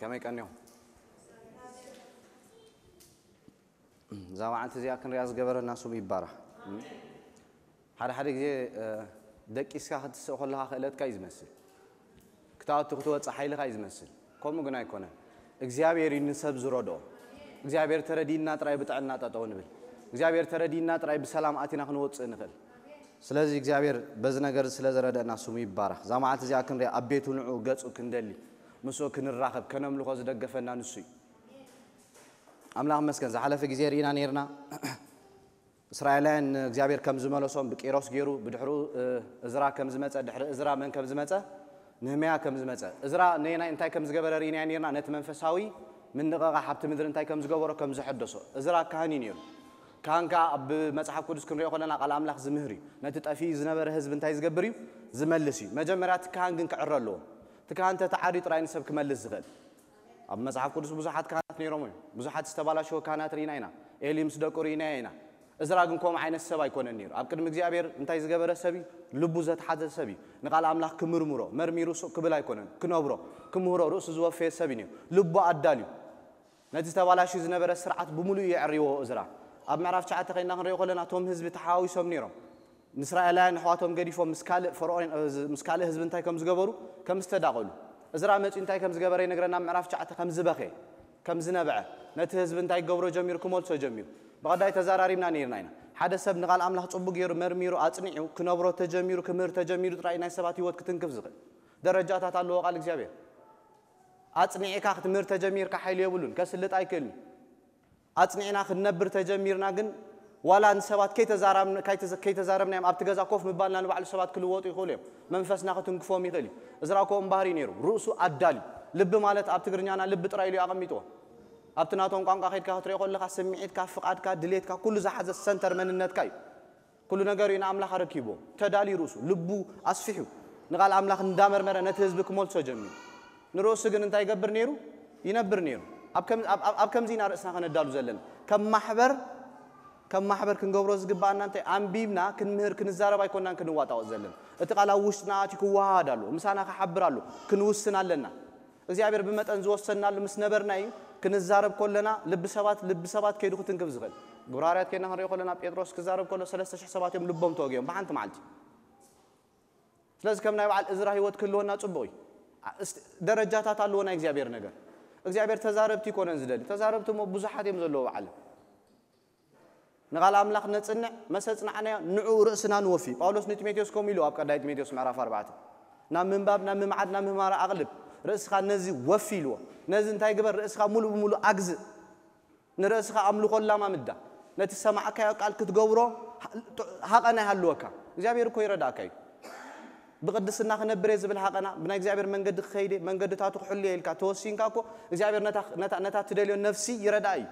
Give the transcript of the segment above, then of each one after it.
ከመይ ቀኒኹም? እዛ መዓልቲ እዚኣ ክንሪኣ ዝገበረና ስሙ ይባረኽ። ሓደ ሓደ ግዜ ደቂስካ ክትስእ ከለኻ ክእለትካ እዩ ዝመስል፣ ክትኣቱ ክትወፅእ ሓይልኻ እዩ ዝመስል። ከምኡ ግን ኣይኮነን። እግዚኣብሔር እዩ ንሰብ ዝረድኦ። እግዚኣብሔር ተረዲእና ጥራይ ብጥዕና ጠጠው ንብል። እግዚኣብሔር ተረዲእና ጥራይ ብሰላም ኣቲና ክንወፅእ ንኽእል። ስለዚ እግዚኣብሔር በዚ ነገር ስለ ዝረደእና ስሙ ይባረኽ። እዛ መዓልቲ እዚኣ ክንሪኣ ኣብ ቤቱ ንዑ ገፁ ክንደሊ፣ ምስኡ ክንራኸብ፣ ከነምልኾ ዝደገፈና ንሱ እዩ። ኣምላኽ መስገን ዝሓለፈ ግዜ ርኢና ነርና። እስራኤላውያን ንእግዚኣብሔር ከም ዝመለሶም ብቂሮስ ገይሩ፣ ብድሕሩ እዝራ ከም ዝመፀ፣ ድሕሪ እዝራ መን ከም ዝመፀ? ንህምያ ከም ዝመፀ። እዝራ ነየናይ እንታይ ከም ዝገበረ ርኢና ነርና። ነቲ መንፈሳዊ ምንቕቓሕ ኣብቲ ምድሪ እንታይ ከም ዝገበሮ፣ ከም ዝሐደሶ። እዝራ ካህን እዩ ነይሩ። ካህን ከዓ ኣብ መፅሓፍ ቅዱስ ክንሪኦ ከለና ቃል ኣምላኽ ዝምህር እዩ። ነቲ ጠፊኡ ዝነበረ ህዝቢ እንታይ ዝገብር እዩ? ዝመልስ እዩ። መጀመርያ እቲ ካህን ግን ክዕረ ኣለዎ። እቲ ካህን ተተዓርዩ ጥራይ ንሰብ ክመልስ ዝኽእል። ኣብ መጽሓፍ ቅዱስ ብዙሓት ካህናት ነይሮም እዮም። ብዙሓት ዝተባላሸወ ካህናት ርኢና ኢና። ኤሊ ምስ ደቁ ርኢና ኢና። እዝራ ግን ከምኡ ዓይነት ሰብ ኣይኮነን ነይሩ። ኣብ ቅድሚ እግዚኣብሔር እንታይ ዝገበረ ሰብ እዩ? ልቡ ዘትሓዘ ሰብ እዩ። ንቓል ኣምላኽ ክምርምሮ፣ መርሚሩ ሱቕ ክብል ኣይኮነን። ክነብሮ፣ ክምህሮ ርእሱ ዝወፈየ ሰብ እዩ ነይሩ። ልቡ ኣዳልዩ። ነቲ ዝተባላሽዩ ዝነበረ ስርዓት ብምሉኡ የዕርዎ እዝራ። ኣብ ምዕራፍ ትሽዓተ ከይና ክንሪኦ ከለና እቶም ህዝቢ ተሓዋዊሶም ነይሮም። ንእስራኤላውያን ኣሕዋቶም ገዲፎም ምስ ካልእ ፈርኦን፣ እ፣ ምስ ካልእ ህዝቢ እንታይ ከም ዝገበሩ፣ ከም ዝተዳቐሉ። እዝራ መጺኡ እንታይ ከም ዝገበረ ይነግረና። ኣብ ምዕራፍ ትሽዓተ ከም ዝበኸየ፣ ከም ዝነብዐ፣ ነቲ ህዝቢ እንታይ ክገብሮ ጀሚሩ፣ ክመልሶ ጀሚሩ። ብቐዳይ ተዛራሪብና ነይርና ኢና። ሓደ ሰብ ንቓል ኣምላኽ ጽቡቕ ገይሩ መርሚሩ ኣጽኒዑ ክነብሮ ተጀሚሩ፣ ክምህር ተጀሚሩ ጥራይ ናይ ሰባት ህይወት ክትንክፍ ዝኽእል። ደረጃታት ኣለዎ ቃል እግዚኣብሔር። ኣጽኒዕካ ክትምህር ተጀሚርካ ሓይሊ የብሉን፣ ከስልጥ ኣይክእልን። ኣጽኒዕና ክንነብር ተጀሚርና ግን ዋላ ንሰባት ከይተዛራብና-፣ ከይተዘ-፣ ከይተዛረብናዮም ኣብቲ ገዛ ኮፍ ምባልና ንባዕሉ ሰባት ክልወጡ ይኽእሉ እዮም። መንፈስና ክትንክፎም ይኽእል እዩ። እዝራ ከምኡ ባህሪ ነይሩ። ርእሱ ኣዳልዩ። ልቢ ማለት ኣብ ትግርኛና ልቢ ጥራይ ኢሉ ኣቐሚጥዎ። ኣብቲ ናቶም ቋንቋ ከይድካ ክትሪኦ ከለኻ ስምዒትካ፣ ፍቓድካ፣ ድሌትካ ኩሉ ዝሓዘ ሰንተር መንነትካ እዩ። ኩሉ ነገር እዩ ንኣምላኽ ኣረኪብዎ። ተዳልዩ ርእሱ፣ ልቡ ኣስፊሑ ንቓል ኣምላኽ እንዳመርመረ ነቲ ህዝቢ ክመልሶ ጀሚሩ። ንርእሱ ግን እንታይ ይገብር ነይሩ? ይነብር ነይሩ። ኣብ ከም-፣ ኣብ፣ ኣብ፣ ኣብ ከምዚ ኢና ርእስና ከነዳሉ ዘለና። ከም ማሕበር፣ ከም ማሕበር ክንገብሮ ዝግባኣና እንታይ? ኣንቢብና ክንምህር፣ ክንዛረብ ኣይኮናን ክንዋጣወጥ ዘለና። እቲ ቃል ኣብ ውሽጥና ኣትዩ ክወሃሃድ ኣለዎ። ምሳና ክሓብር ኣለዎ። ክንውስን ኣለና። እግዚኣብሔር ብመጠን ዝወሰናሉ ምስ ነበርና እዩ። ክንዛረብ ከለና ልቢ ሰባት፣ ልቢ ሰባት ከይዱ ክትንክፍ ዝኽእል። ግብረ ሃዋርያት ከይና ክንሪኦ ከለና ጴጥሮስ ክዛረብ ከሎ ሰለስተ ሽሕ ሰባት እዮም ልቦም ተወጊኦም ብሓንቲ መዓልቲ። ስለዚ ከም ናይ በዓል እዝራ ህይወት ክህልወና ጽቡቕ እዩ። ኣ-፣ እስቲ ደረጃታት ኣለዎ ናይ እግዚኣብሔር ነገር። እግዚኣብሔር ተዛረብቲ ይኮነን ዝደሊ። ተዛረብቲ እሞ ብዙሓት እዮም ዘለዉ ብዓለም። ንቓል ኣምላኽ ነጽንዕ፣ መስ ኣጽናዕናዮ ንዕኡ ርእስና ንወፊ። ጳውሎስ ንጢሞቴዎስ ከምኡ ኢሉ ኣብ ቀዳይ ጢሞቴዎስ ምዕራፍ ኣርባዕተ። ናብ ምንባብ፣ ናብ ምምዓድ፣ ናብ ምህማር ኣቕልብ። ርእስኻ ነዚ ወፊ ኢልዎ። ነዚ እንታይ ግበር? ርእስኻ ሙሉ ብሙሉ ኣግዝእ። ንርእስኻ ኣምልኾ ኣላማምዳ። ነቲ ዝሰማዕካዮ ቃል ክትገብሮ ሃ-፣ ሃቐና ይሃልወካ። እግዚኣብሔር እኮ ይረዳእካ እዩ። ብቕድስና ክነብር እየ ዝብል ሃቐና፣ ብናይ እግዚኣብሔር መንገዲ ክኸይድ እየ፣ መንገድታቱ ክሕሉ እየ ኢልካ ተወሲንካ እኮ እግዚኣብሔር ነታ፣ ነታ፣ ነታ ትደልዮ ነፍሲ ይረድኣ እዩ።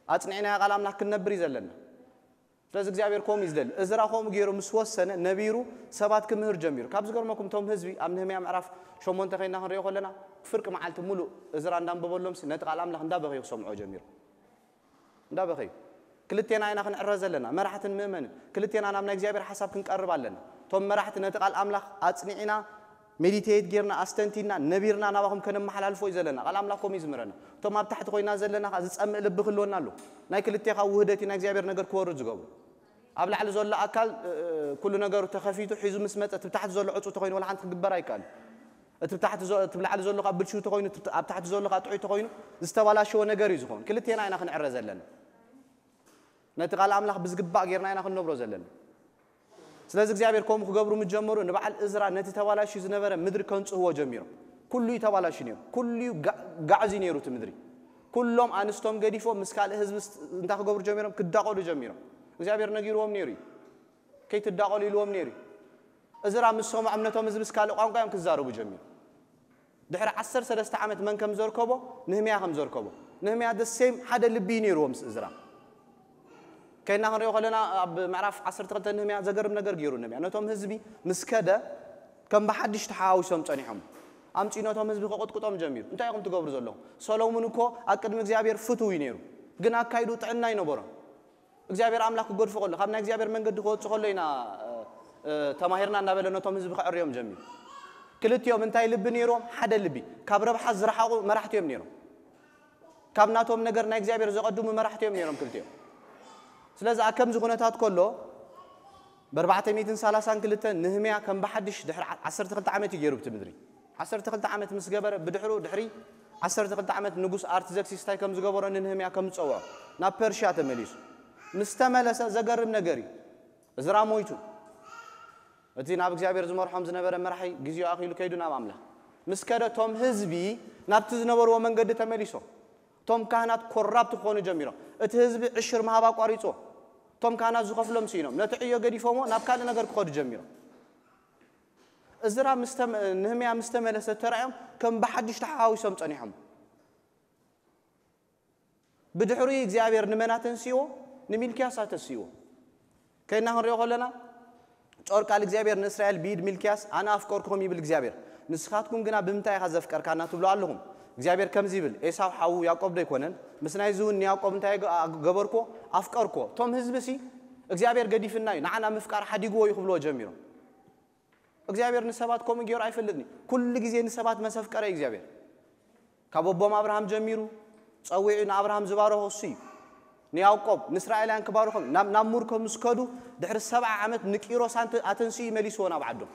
ኣጽኒዕናዮ ቃል ኣምላኽ ክንነብር እዩ ዘለና። ስለዚ እግዚኣብሔር ከምኡ እዩ ዝደሊ። እዝራ ከምኡ ገይሩ ምስ ወሰነ፣ ነቢሩ፣ ሰባት ክምህር ጀሚሩ። ካብ ዝገርመኩም እቶም ህዝቢ ኣብ ነህምያ ምዕራፍ ሸሞንተ ከይና ክንሪኦ ከለና፣ ፍርቂ መዓልቲ ሙሉእ እዝራ እንዳንበበሎምሲ ነቲ ቃል ኣምላኽ እንዳበኸዩ ክሰምዑ ጀሚሩ። እንዳበኸዩ። ክልቴና ኢና ክንዕረ ዘለና፣ መራሕትን ምእመንን። ክልቴና ናብ ናይ እግዚኣብሔር ሓሳብ ክንቀርብ ኣለና። እቶም መራሕቲ ነቲ ቃል ኣምላኽ ኣጽኒዕና፣ ሜዲቴት ጌርና፣ ኣስተንቲና፣ ነቢርና ናባኹም ከነመሓላልፎ እዩ ዘለና። ቃል ኣምላኽ ከምኡ እዩ ዝምህረና። እቶም ኣብ ታሕቲ ኮይና ዘለና ከኣ ዝጸምእ ልቢ ክህልወና ኣሎ። ናይ ክልቴኻ ውህደት እዩ ናይ እግዚኣብሔር ነገር ክወርድ ዝገብሩ። ኣብ ላዕሊ ዘሎ ኣካል፣ እ፣ እ፣ ኩሉ ነገሩ ተኸፊቱ ሒዙ ምስ መጸ፣ እቲ ታሕቲ ዘሎ ዕጹ ተኾይኑ ወላ ሓንቲ ክግበር ኣይከኣልን። እቲ ታሕቲ ዘ-፣ እቲ ላዕሊ ዘሎ ከኣ ብልሽው ተኾይኑ፣ እቲ ኣብ ታሕቲ ዘሎ ከኣ ጥዑይ ተኾይኑ፣ ዝተባላሸወ ነገር እዩ ዝኸውን። ክልቴና ኢና ክንዕረ ዘለና። ነቲ ቃል ኣምላኽ ብዝግባእ ጌርና ኢና ክንነብሮ ዘለና። ስለዚ እግዚኣብሔር ከምኡ ክገብሩ ምስ ጀመሩ፣ ንበዓል እዝራ ነቲ ተባላሽዩ ዝነበረ ምድሪ ከንጽህዎ ጀሚሮም። ኩሉ እዩ ተባላሽዩ ነይሩ። ኩሉ እዩ ጋ-፣ ጋዕዝዩ ነይሩ እቲ ምድሪ። ኩሎም ኣንስቶም ገዲፎም ምስ ካልእ ህዝቢ ስ-፣ እንታይ ክገብሩ ጀሚሮም? ክዳቐሉ ጀሚሮም። እግዚኣብሔር ነጊርዎም ነይሩ እዩ። ከይትዳቐሉ ኢልዎም ነይሩ እዩ። እዝራ ምስ ሰምዖም ነቶም ህዝቢ ምስ ካልእ ቋንቋ እዮም ክዛረቡ ጀሚሮም። ድሕሪ ዓሰርተ ሰለስተ ዓመት መን ከም ዘርከቦ? ንህምያ ከም ዘርከቦ። ንህምያ the same ሓደ ልቢ እዩ ነይርዎ ምስ እዝራ። ከይና ክንሪኦ ከለና ኣብ ምዕራፍ ዓሰርተ ክልተ ንህምያ ዘገርም ነገር ገይሩ። ንህምያ ነቶም ህዝቢ ምስ ከደ ከም ብሓድሽ ተሓዋዊሶም ጸኒሖም። ኣምጺኡ ነቶም ህዝቢ ክቕጥቅጦም ጀሚሩ። እንታይ ኢኹም ትገብሩ ዘለኹም? ሰሎሙን እኮ ኣብ ቅድሚ እግዚኣብሔር ፍቱው እዩ ነይሩ፣ ግን ኣካይድኡ ጥዕና ኣይነበሮን። እግዚኣብሔር ኣምላኽ ክገድፎ ከሎ፣ ካብ ናይ እግዚኣብሔር መንገዲ ክወጽእ ከሎ ኢና፣ እ፣ እ፣ ተማሂርና እናበለ ነቶም ህዝቢ ከዕርዮም ጀሚሩ። ክልቲኦም እንታይ ልቢ ነይሮም? ሓደ ልቢ። ካብ ረብሓ ዝረሓቑ መራሕቲ እዮም ነይሮም። ካብ ናቶም ነገር ናይ እግዚኣብሔር ዘቐድሙ መራሕቲ እዮም ነይሮም ክልቲኦም። ስለዚ ኣብ ከምዚ ኩነታት ከሎ፣ ብ432 ንህምያ ከም ብሓድሽ ድሕሪ 12 ዓመት እዩ ገይሩ ብቲ ምድሪ። 12 ዓመት ምስ ገበረ፣ ብድሕሩ ድሕሪ 12 ዓመት ንጉስ ኣርትዘክሲስ እንታይ ከም ዝገበሮ፣ ንንህምያ ከም ዝጸውዖ፣ ናብ ፐርሽያ ተመሊሱ። ምስ ተመለሰ ዘገርም ነገር እዩ። እዝራ ሞይቱ። እቲ ናብ እግዚኣብሔር ዝመርሖም ዝነበረ መራሒ ግዜኡ ኣኺሉ ከይዱ ናብ ኣምላኽ። ምስ ከደ፣ እቶም ህዝቢ ናብቲ ዝነበርዎ መንገዲ ተመሊሶም። እቶም ካህናት ኮራፕት ክኾኑ ጀሚሮም። እቲ ህዝቢ ዕሽር ምሃብ ኣቋሪጾ። እቶም ካህናት ዝኸፍሎም ስኢኖም። ነቲ ዕዮ ገዲፎሞ ናብ ካልእ ነገር ክኸዱ ጀሚሮም። እዝራ ምስ ተመ-፣ ንህምያ ምስ ተመለሰ ተራእዮም ከም ብሓድሽ ተሓዋዊሶም ጸኒሖም። ብድሕሪኡ እግዚኣብሔር ንመን ኣተንስይዎ? ንሚልክያስ ኣተንስይዎ። ከይድና ክንሪኦ ከለና፣ ጾር ቃል እግዚኣብሔር ንእስራኤል ብኢድ ሚልክያስ፣ "ኣነ ኣፍቀርኩኹም" ይብል እግዚኣብሔር። "ንስኻትኩም ግና ብምንታይ ኢኻ ዘፍቀርካና?" ትብሉ ኣለኹም። እግዚኣብሔር ከምዚ ይብል፣ "ኤሳው ሓዉ ያዕቆብ ዶ ኣይኮነን? ምስ ናይዚ እውን ንያዕቆብ እንታይ ገ-፣ ገበርኩዎ? ኣፍቀርኩዎ። እቶም ህዝቢ ሲ እግዚኣብሔር ገዲፍና እዩ፣ ንዓና ምፍቃር ሓዲግዎ እዩ" ክብልዎ ጀሚሮም። እግዚኣብሔር ንሰባት ከምኡ ገይሩ ኣይፈልጥን እዩ። ኩሉ ግዜ ንሰባት መሰፍቀረ እዩ እግዚኣብሔር። ካብ ኣቦም ኣብርሃም ጀሚሩ፣ ጸዊዑ ንኣብርሃም ዝባረኾ እሱ እዩ። ንያዕቆብ፣ ንእስራኤላውያን ክባርኾም፣ ናብ፣ ናብ ሙር ከም ምስ ከዱ፣ ድሕሪ ሰብዓ ዓመት ንቂሮስ ኣንተ-፣ ኣተንስኡ መሊስዎ ናብ ዓዶም።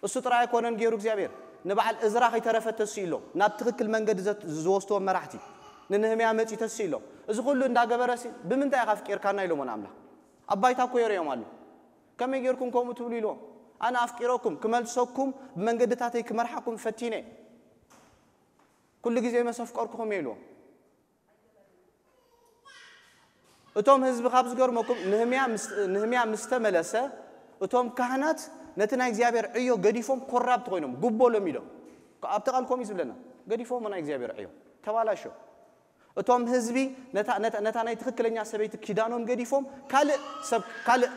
እሱ ጥራይ ኣይኮነን ገይሩ እግዚኣብሔር። ንበዓል እዝራ ከይተረፈ ተስኢሎም፣ ናብ ትኽክል መንገዲ ዘት-፣ ዝወስድዎም መራሕቲ፣ ንንህምያ መጺኡ ተስኢሎም። እዚ ኩሉ እንዳገበረሲ፣ "ብምንታይ ኢኻ ኣፍቂርካና?" ኢሎሞ ንኣምላኽ። ኣብ ባይታ እኮ የርእዮም ኣሎ። "ከመይ ጌርኩም ከምኡ ትብሉ?" ኢልዎም። "ኣነ ኣፍቂረኩም፣ ክመልሰኩም፣ ብመንገድታተይ ክመርሓኩም ፈቲነ። ኩሉ ግዜ መሰፍቀርኩኹም እየ" ኢልዎም። እቶም ህዝቢ ካብ ዝገርመኩም፣ ንህምያ ምስ፣ ንህምያ ምስ ተመለሰ፣ እቶም ካህናት ነቲ ናይ እግዚኣብሔር ዕዮ ገዲፎም ኮራፕት ኮይኖም፣ ጉቦ ሎሚዶም። ኣብቲ ቃል ከምኡ እዩ ዝብለና። ገዲፎም ናይ እግዚኣብሔር ዕዮ። ተባላሾ። እቶም ህዝቢ ነታ፣ ነታ፣ ነታ ናይ ትኽክለኛ ሰበይቲ ኪዳኖም ገዲፎም ካልእ ሰብ፣ ካልእ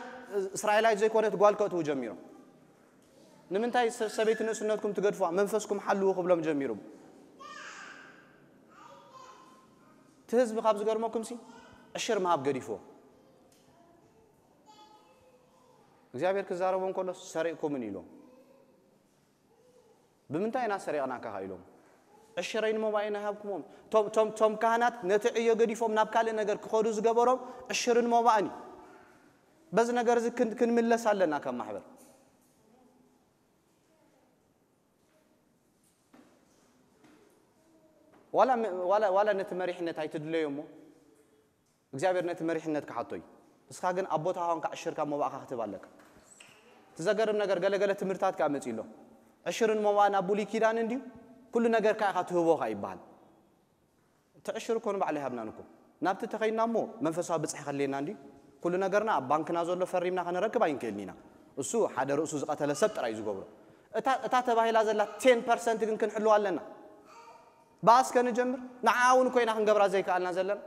እስራኤላዊት ዘይኮነት ጓል ከእትዉ ጀሚሮም። "ንምንታይ ሰ-፣ ሰበይቲ ንእስነትኩም ትገድፉዋ? መንፈስኩም ሓልዉ" ክብሎም ጀሚሩ። እቲ ህዝቢ ካብ ዝገርመኩምሲ ዕሽር ምሃብ ገዲፍዎ። እግዚኣብሔር ክዛረቦም ከሎ "ሰሪቕኩምን" ኢሎም። "ብምንታይ ኢና ሰሪቕናካ?" ኢሎም። "ዕሽረይን ሞባእን ኣይሃብኩሞም?" ቶም፣ ቶም፣ ቶም ካህናት ነቲ ዕዮ ገዲፎም ናብ ካልእ ነገር ክኸዱ ዝገበሮም ዕሽርን ሞባእን እዩ። በዚ ነገር እዚ ክን-፣ ክንምለስ ኣለና ከም ማሕበር። ዋላ ም-፣ ዋላ፣ ዋላ ነቲ መሪሕነት ኣይትድለዮ እሞ፣ እግዚኣብሔር ነቲ መሪሕነት ክሓቶ እዩ። ንስኻ ግን ኣብ ቦታኻ ኮንካ ዕሽርካ ሞባእካ ክትህብ ኣለካ። እቲ ዘገርም ነገር፣ ገለ ገለ ትምህርትታት ከኣ መጺኡ ኣሎ። ዕሽርን ሞባእን ኣብ ብሉይ ኪዳን እንድዩ፣ ኩሉ ነገርካ ኢኻ ትህቦ ከኣ ይበሃል። እቲ ዕሽር እኮ ንባዕሉ ኣይሃብናን እኮ። ናብቲ ተኸይድና እሞ መንፈሳዊ ብጽሒ ከድልየና እንድዩ። ኩሉ ነገርና ኣብ ባንክና ዘሎ ፈሪምና ከነረክብ ኣይንክእልን ኢና። እሱ ሓደ ርእሱ ዝቐተለ ሰብ ጥራይ እዩ ዝገብሮ። እታ፣ እታ ተባሂላ ዘላ ቴን ፐርሰንት ግን ክንሕልዋ ኣለና። ብኣስ ከንጀምር፣ ንዓኣ እውን እኮ ኢና ክንገብራ ዘይከኣልና ዘለና።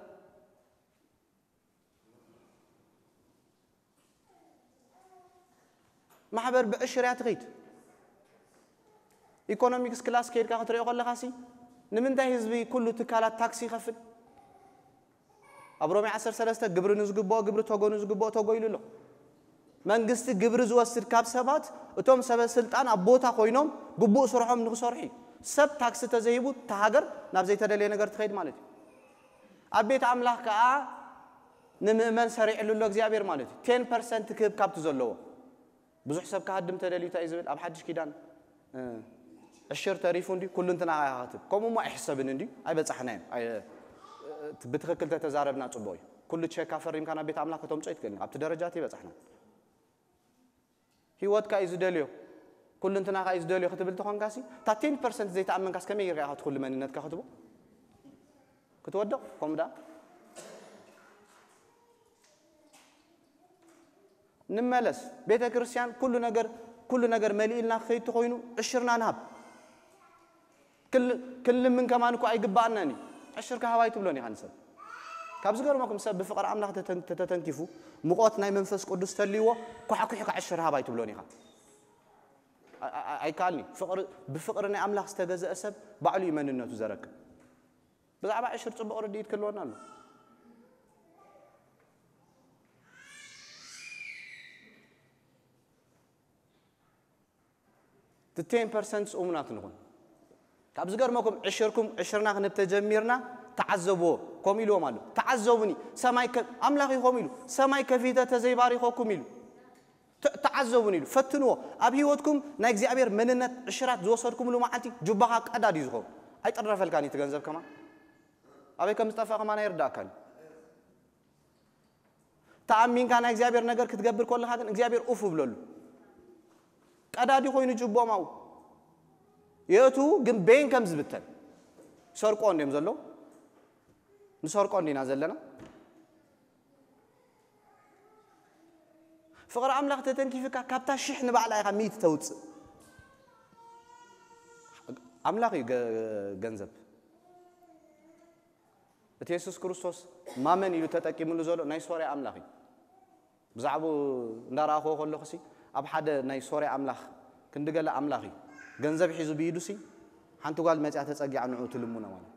ማሕበር ብዕሽር እያ ትኸይድ። ኢኮኖሚክስ ክላስ ከይድካ ክትሪኦ ከለኻሲ፣ ንምንታይ ህዝቢ ኩሉ ትካላት ታክሲ ይኸፍል? ኣብ ሮሜ ዓሰርተ ሰለስተ ግብሪ ንዝግብኦ ግብሪ፣ ተጎ ንዝግብኦ ተጎ ኢሉ ኣሎ። መንግስቲ ግብሪ ዝወስድ ካብ ሰባት፣ እቶም ሰበ ስልጣን ኣብ ቦታ ኮይኖም ግቡእ ስርሖም ንክሰርሑ እዩ። ሰብ ታክሲ ተዘይቡ፣ እታ ሃገር ናብ ዘይተደለየ ነገር ትኸይድ ማለት እዩ። ኣብ ቤት ኣምላኽ ከኣ ንምእመን ሰሪዕሉ ኣሎ እግዚኣብሔር ማለት እዩ። ቴን ፐርሰንት ክህብ ካብቲ ዘለዎ። ብዙሕ ሰብ ክሃድም ተደልዩ እንታይ እዩ ዝብል? ኣብ ሓድሽ ኪዳን፣ እ፣ ዕሽር ተሪፉ እንድዩ፣ ኩሉ እንትናኻ ኢኻ ክትህብ። ከምኡ እሞ ኣይሕሰብን እንድዩ፣ ኣይበጻሕናዮን። ኣይ-፣ እ፣ ብትኽክል ተተዛረብና ጽቡቕ እዩ። ኩሉ ቸካ ፈሪምካ ናብ ቤት ኣምላኽ ከተምጽኦ ኣይትኽእልን። ኣብቲ ደረጃ እቲ ኣይበጻሕናን። ህይወትካ እዩ ዝደልዮ፣ ኩሉ እንትናኻ እዩ ዝደልዮ ክትብል ተኾንካሲ፣ እታ ቴን ፐርሰንት ዘይተኣመንካስ ከመይ ጌርካ ኢኻ እቲ ኩሉ መንነትካ ክትቦ? ክትወድቕ? ከምኡ ደኣ። ንመለስ። ቤተ ክርስቲያን ኩሉ ነገር፣ ኩሉ ነገር መሊእልና ክኸይድ ተኾይኑ፣ ዕሽርና ንሃብ። ክል-፣ ክንልምን ከማን እኮ ኣይግባኣናን እዩ። ዕሽርካ ሃብ ኣይትብሎን ኢኻ ንሰብ። ካብ ዝገርመኩም፣ ሰብ ብፍቕሪ ኣምላኽ ተተን-፣ ተተተንኪፉ፣ ሙቐት ናይ መንፈስ ቅዱስ ተልይዎ፣ ኳሕኲሕካ ዕሽር ሃብ ኣይትብሎን ኢኻ። ኣ-፣ ኣ-፣ ኣ-፣ ኣይከኣልን እዩ። ፍቕሪ፣ ብፍቕሪ ናይ ኣምላኽ ዝተገዝአ ሰብ ባዕሉ እዩ መንነቱ ዘረክብ። ብዛዕባ ዕሽር ጽቡቕ ርድኢት ክህልወና ኣሎ። እቲ ten percent እሙናት ንኹን። ካብ ዝገርመኩም ዕሽርኩም ዕሽርና ክንብ ተጀሚርና ተዓዘብዎ። ከምኡ ኢልዎም ኣሎ። ተዓዘቡኒ፣ ሰማይ ከ-፣ ኣምላኽ እዩ ከምኡ ኢሉ፣ ሰማይ ከፊተ ተዘይባሪኸኩም ኢሉ። ተ-፣ ተዓዘቡኒ ኢሉ። ፈትንዎ። ኣብ ህይወትኩም ናይ እግዚኣብሔር መንነት ዕሽራት ዝወሰድኩምሉ መዓልቲ ጁባኻ ቀዳድ እዩ ዝኸውን። ኣይጥረፈልካን እዩ እቲ ገንዘብ ከማን። ኣበይ ከም ዝጠፍእ ከማን ኣይርዳእካን እዩ። ተኣሚንካ ናይ እግዚኣብሔር ነገር ክትገብር ከለኻ ግን እግዚኣብሔር ኡፍ ብለሉ። ቀዳዲ ኮይኑ ጅቦም ኣብኡ የእቱ ግን በይን ከም ዝብተን። ሰርቆ እንድዮም ዘለዉ። ንሰርቆ እንዲና ዘለና። ፍቕሪ ኣምላኽ ተተንኪፍካ ካብታ ሽሕ ንባዕላ ኢኻ ሚእቲ ተውፅእ። ኣምላኽ እዩ ገ-፣ ገንዘብ። እቲ የሱስ ክርስቶስ ማመን ኢሉ ተጠቂምሉ ዘሎ ናይ ሶርያ ኣምላኽ እዩ። ብዛዕባኡ እንዳረኣኽዎ ከለኹሲ ኣብ ሓደ ናይ ሶርያ ኣምላኽ ክንዲ ገለ ኣምላኽ እዩ። ገንዘብ ሒዙ ብኢዱሲ ሓንቲ ጓል መፅያ ተፀጊዓ ንዑ ትልምኖ ማለት።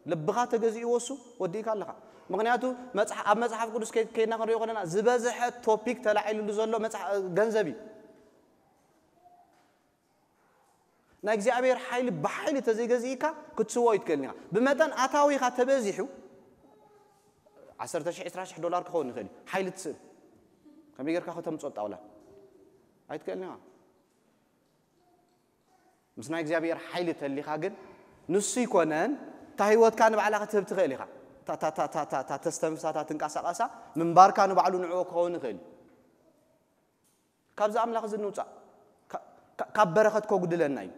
ልብኻ ተገዚእዎ እሱ ወዲእካ ኣለኻ። ምኽንያቱ መጽሓ-፣ ኣብ መጽሓፍ ቅዱስ ከይ-፣ ከይድና ክንሪኦ ከለና ዝበዝሐ ቶፒክ ተላዒሉሉ ዘሎ መጽሓ-፣ ገንዘብ እዩ። ናይ እግዚኣብሔር ሓይሊ ብሓይሊ ተዘይገዚእካ ክትስዎ ይትክእልን ኢኻ። ብመጠን ኣታዊኻ ተበዚሑ ዓሰርተ ሺሕ፣ ዕስራ ሺሕ ዶላር ክኸውን ይኽእል እዩ። ሓይሊ ትስእን። ከመይ ጌርካ ከተምጽኦ ጣውላ? ኣይትክእልን ኢኻ። ምስ ናይ እግዚኣብሔር ሓይሊ ተሊኻ ግን ንሱ ይኮነን፣ እታ ህይወትካ ንባዕላ ክትህብ ትኽእል ኢኻ። እታ፣ እታ፣ እታ፣ እታ፣ እታ፣ እታ ተስተንፍሳ፣ እታ ትንቀሳቐሳ፣ ምንባርካ ንባዕሉ ንዕኦ ክኸውን ይኽእል እዩ። ካብዚ ኣምላኽ እዚ ንውጻእ። ካ-፣ ካ-፣ ካብ በረኸት ከጉድለና እዩ።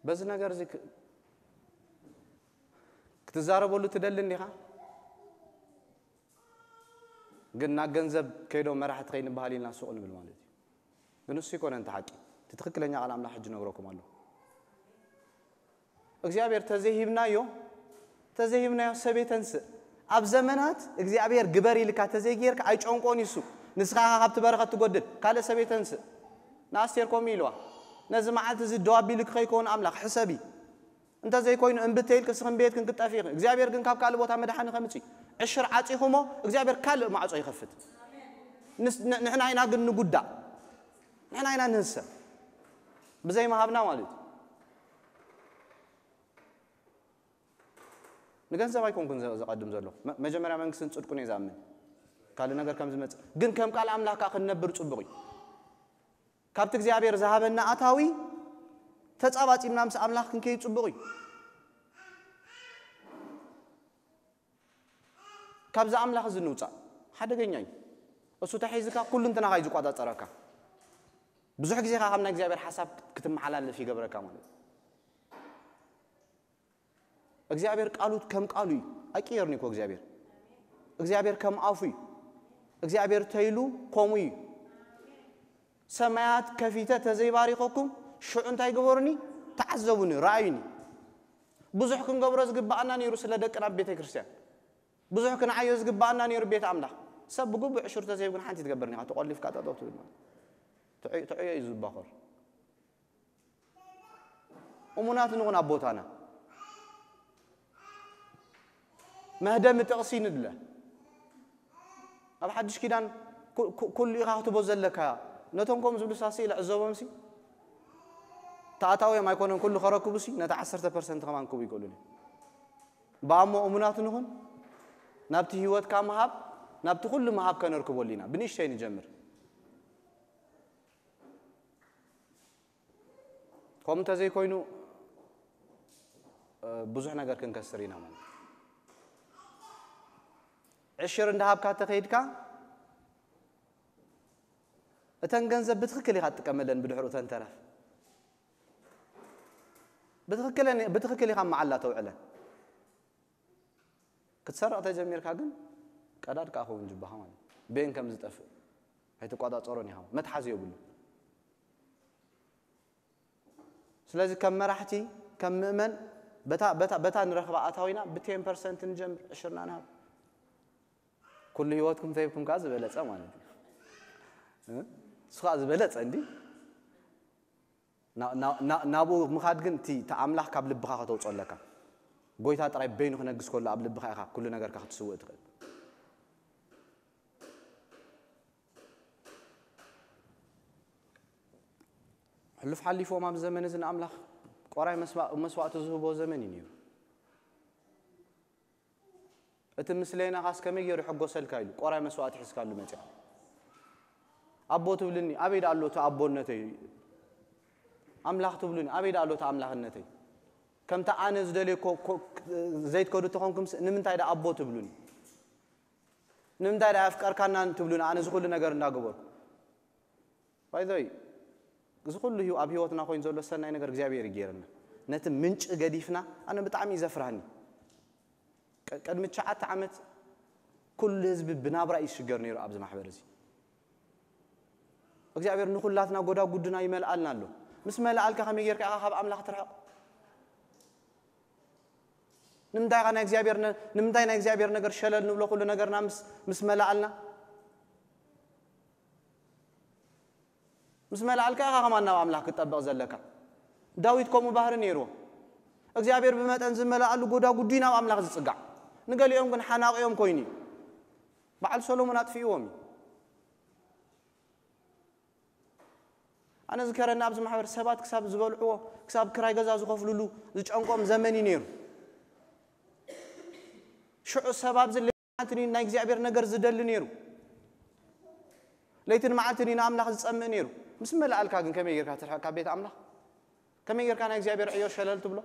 በዚ ነገር እዚ ክ-፣ ክትዛረበሉ ትደሊ እንዲኻ? ግን ናብ ገንዘብ ከይዶ መራሕቲ ከይንበሃል ኢልና ሱቕ ንብል ማለት እዩ። ግን እሱ ይኮነ እንተ ሓቂ። እቲ ትኽክለኛ ቃል ኣምላኽ ሕጂ ነግረኩም ኣለኹ። እግዚኣብሔር ተዘይሂብናዮ፣ ተዘይሂብናዮ ሰብ የተንስእ። ኣብ ዘመናት እግዚኣብሔር ግበር ኢልካ ተዘይጌርካ ኣይጨንቆን ይሱ። ንስኻ ኢኻ ካብቲ በረኸት ትጎድል። ካልእ ሰብ የተንስእ። ንኣስቴር ከምኡ ኢልዋ። ነዚ መዓልቲ እዚ ደው ኣቢሉ ከይከውን ኣምላኽ ሕሰቢ። እንተ ዘይኮይኑ እምቢ ተይልክ እስኽን ቤትክን ክትጠፍኢ ኢኽን። እግዚኣብሔር ግን ካብ ካልእ ቦታ መድሓኒ ከምጽእ። ዕሽር ዓጺኹሞ እግዚኣብሔር ካልእ ማዕጾ ይኸፍት። ንስ-፣ ን-፣ ንሕና ኢና ግን ንጉዳእ። ንሕና ኢና ንህሰ። ብዘይ ምሃብና ማለት እዩ። ንገንዘብ ኣይኮንኩን ዘ-፣ ዘቐድም ዘለኹ። መ-፣ መጀመርያ መንግስትን ጽድቁን እየ ዝኣምን። ካልእ ነገር ከም ዝመጽእ። ግን ከም ቃል ኣምላኽ ከኣ ክንነብር ጽቡቕ እዩ። ካብቲ እግዚኣብሔር ዝሃበና ኣታዊ ተጻባጺምና ምስ ኣምላኽ ክንከይድ ጽቡቕ እዩ። ካብዚ ኣምላኽ እዚ ንውጻእ። ሓደገኛ እዩ። እሱ ተሒዝካ ኩሉ እንትናኻ እዩ ዝቆጻጸረካ። ብዙሕ ግዜ ካብ ናይ እግዚኣብሔር ሓሳብ ክትመሓላልፍ ይገብረካ ማለት እዩ። እግዚኣብሔር ቃሉ ከም ቃሉ እዩ። ኣይቅየርን እኮ እግዚኣብሔር። እግዚኣብሔር ከም ኣፉ እዩ። እግዚኣብሔር ተይሉ ከምኡ እዩ። ሰማያት ከፊተ ተዘይባሪኸኩም ሽዑ እንታይ ግበሩኒ? ተዓዘቡኒ፣ ረኣዩኒ። ብዙሕ ክንገብሮ ዝግባኣና ነይሩ ስለ ደቅና ቤተ ክርስቲያን። ብዙሕ ክንዓዮ ዝግባኣና ነይሩ ቤት ኣምላኽ። ሰብ ብግቡእ ዕሽሩ ተዘይህብ ግን ሓንቲ ትገብርን ኢኻ። ተቖሊፍካ ጠጠው ትብል ማለት። ትዕዮ፣ ትዕዮ እዩ ዝባኸር። እሙናት ንኹን ኣብ ቦታና። መህደሚ ጥቕሲ ንድለ። ኣብ ሓድሽ ኪዳን ኩ-፣ ኩ-፣ ኩሉ ኢኻ ክትቦ ዘለካ። ነቶም ከም ዝብሉ ሳሲ ኢለ ዕዘቦምሲ። ተኣታውዮም ኣይኮነን ኩሉ ከረክቡሲ፣ ነቲ ዓሰርተ ፐርሰንት ከማን ክቡ ይክእሉን እዮም። ብኣሞ እሙናት ንኹን፣ ናብቲ ህይወትካ ምሃብ፣ ናብቲ ኩሉ ምሃብ ከነርክበሉ ኢና። ብንእሽተይ ንጀምር። ከምኡ እንተዘይኮይኑ፣ እ፣ ብዙሕ ነገር ክንከስር ኢና ማለት እዩ። ዕሽር እንዳሃብካ ተኸይድካ፣ እተን ገንዘብ ብትኽክል ኢኻ ትጥቀመለን፣ ብድሕሩ እተን ተረፍ። ብትኽክለን-፣ ብትኽክል ኢኻ መዓላ ተውዕለን። ክትሰርቕ ተጀሚርካ ግን ቀዳድ ከኣ ክኸውን ጅባኻ ማለት እዩ። በየን ከም ዝጠፍእ ኣይትቆጻጸሮን ኢኻ። መትሓዚ የብሉ። ስለዚ ከም መራሕቲ፣ ከም ምእመን፣ በታ፣ በታ፣ በታ ንረኽባ ኣታዊና ብ ten percent ንጀምር፣ ዕሽርና ንሃብ። ኩሉ ህይወትኩም ተሂብኩም ከኣ ዝበለጸ ማለት እዩ። እ? እሱ ከኣ ዝበለጸ እንዲ። ና-፣ ና-፣ ና-፣ ናብኡ ምኻድ ግን እቲ፣ እቲ ኣምላኽ ካብ ልብኻ ከተውጽኦ ኣለካ። ጎይታ ጥራይ በይኑ ክነግስ ከሎ ኣብ ልብኻ ኢኻ ኩሉ ነገርካ ክትስውእ ትኽእል። ሕሉፍ ሓሊፎም ኣብ ዘመን እዚ ንኣምላኽ ቆራይ መስዋ-፣ መስዋእቲ ዝህቦ ዘመን እዩ ነይሩ። እቲ ምስለይና ኻስ ከመይ ገይሩ ይሕጎሰልካ ኢሉ ቆራይ መስዋእቲ ሒዝካሉ መጺኻ። ኣቦ ትብልኒ፣ ኣበይ ደኣ ኣሎ እቲ ኣቦነተይ? ኣምላኽ ትብሉኒ፣ ኣበይ ደኣ ኣሎ እቲ ኣምላኽነተይ? ከምቲ ኣነ ዝደልዮ ኮ-፣ ኮ-፣ ዘይትከዱ ተኾንኩምስ ንምንታይ ደኣ ኣቦ ትብሉኒ? ንምንታይ ደኣ ኣፍቀርካና ትብሉኒ? ኣነ እዚ ኩሉ ነገር እንዳገበርኩ። ባይዘይ እዚ ኩሉ ህይወ-፣ ኣብ ህይወትና ኮይኑ ዘሎ ሰናይ ነገር እግዚኣብሔር ይገይረና። ነቲ ምንጪ ገዲፍና ኣነ ብጣዕሚ እዩ ዘፍርሃኒ። ቀ-፣ ቅድሚ ትሽዓተ ዓመት ኩሉ ህዝቢ ብናብራ እዩ ዝሽገር ነይሩ ኣብዚ ማሕበር እዚ። እግዚኣብሔር ንኹላትና ጎዳጉድና ይመልኣልና ኣሎ። ምስ መለኣልካ ከመይ ጌርካ ኢኻ ካብ ኣምላኽ ትርሕቕ? ንምንታይ ኢኻ ናይ እግዚኣብሔር ነ-፣ ንምንታይ ናይ እግዚኣብሔር ነገር ሸለል ንብሎ ኩሉ ነገርና ምስ፣ ምስ መለኣልና? ምስ መለኣልካ ኢኻ ከማን ናብ ኣምላኽ ክትጠበቕ ዘለካ። ዳዊት ከምኡ ባህሪ ነይርዎ። እግዚኣብሔር ብመጠን ዝመልኣሉ ጎዳጉዲ ናብ ኣምላኽ ዝጽጋዕ። ንገሊኦም ግን ሓናቕዮም ኮይኑ እዩ። በዓል ሰሎሞን ኣጥፊእዎም እዩ። ኣነ ዝከረኒ ኣብዚ ማሕበር ሰባት ክሳብ ዝበልዕዎ፣ ክሳብ ክራይ ገዛ ዝኸፍሉሉ ዝጨንቆም ዘመን እዩ ነይሩ። ሽዑ ሰብ ኣብዚ ለይትን መዓልትን እዩ ናይ እግዚኣብሔር ነገር ዝደሊ ነይሩ። ለይትን መዓልትን እዩ ንኣምላኽ ዝጸምእ ነይሩ። ምስ መለኣልካ ግን ከመይ ጌርካ ትርሕቕ ካብ ቤት ኣምላኽ? ከመይ ጌርካ ናይ እግዚኣብሔር ዕዮ ሸለል ትብሎ?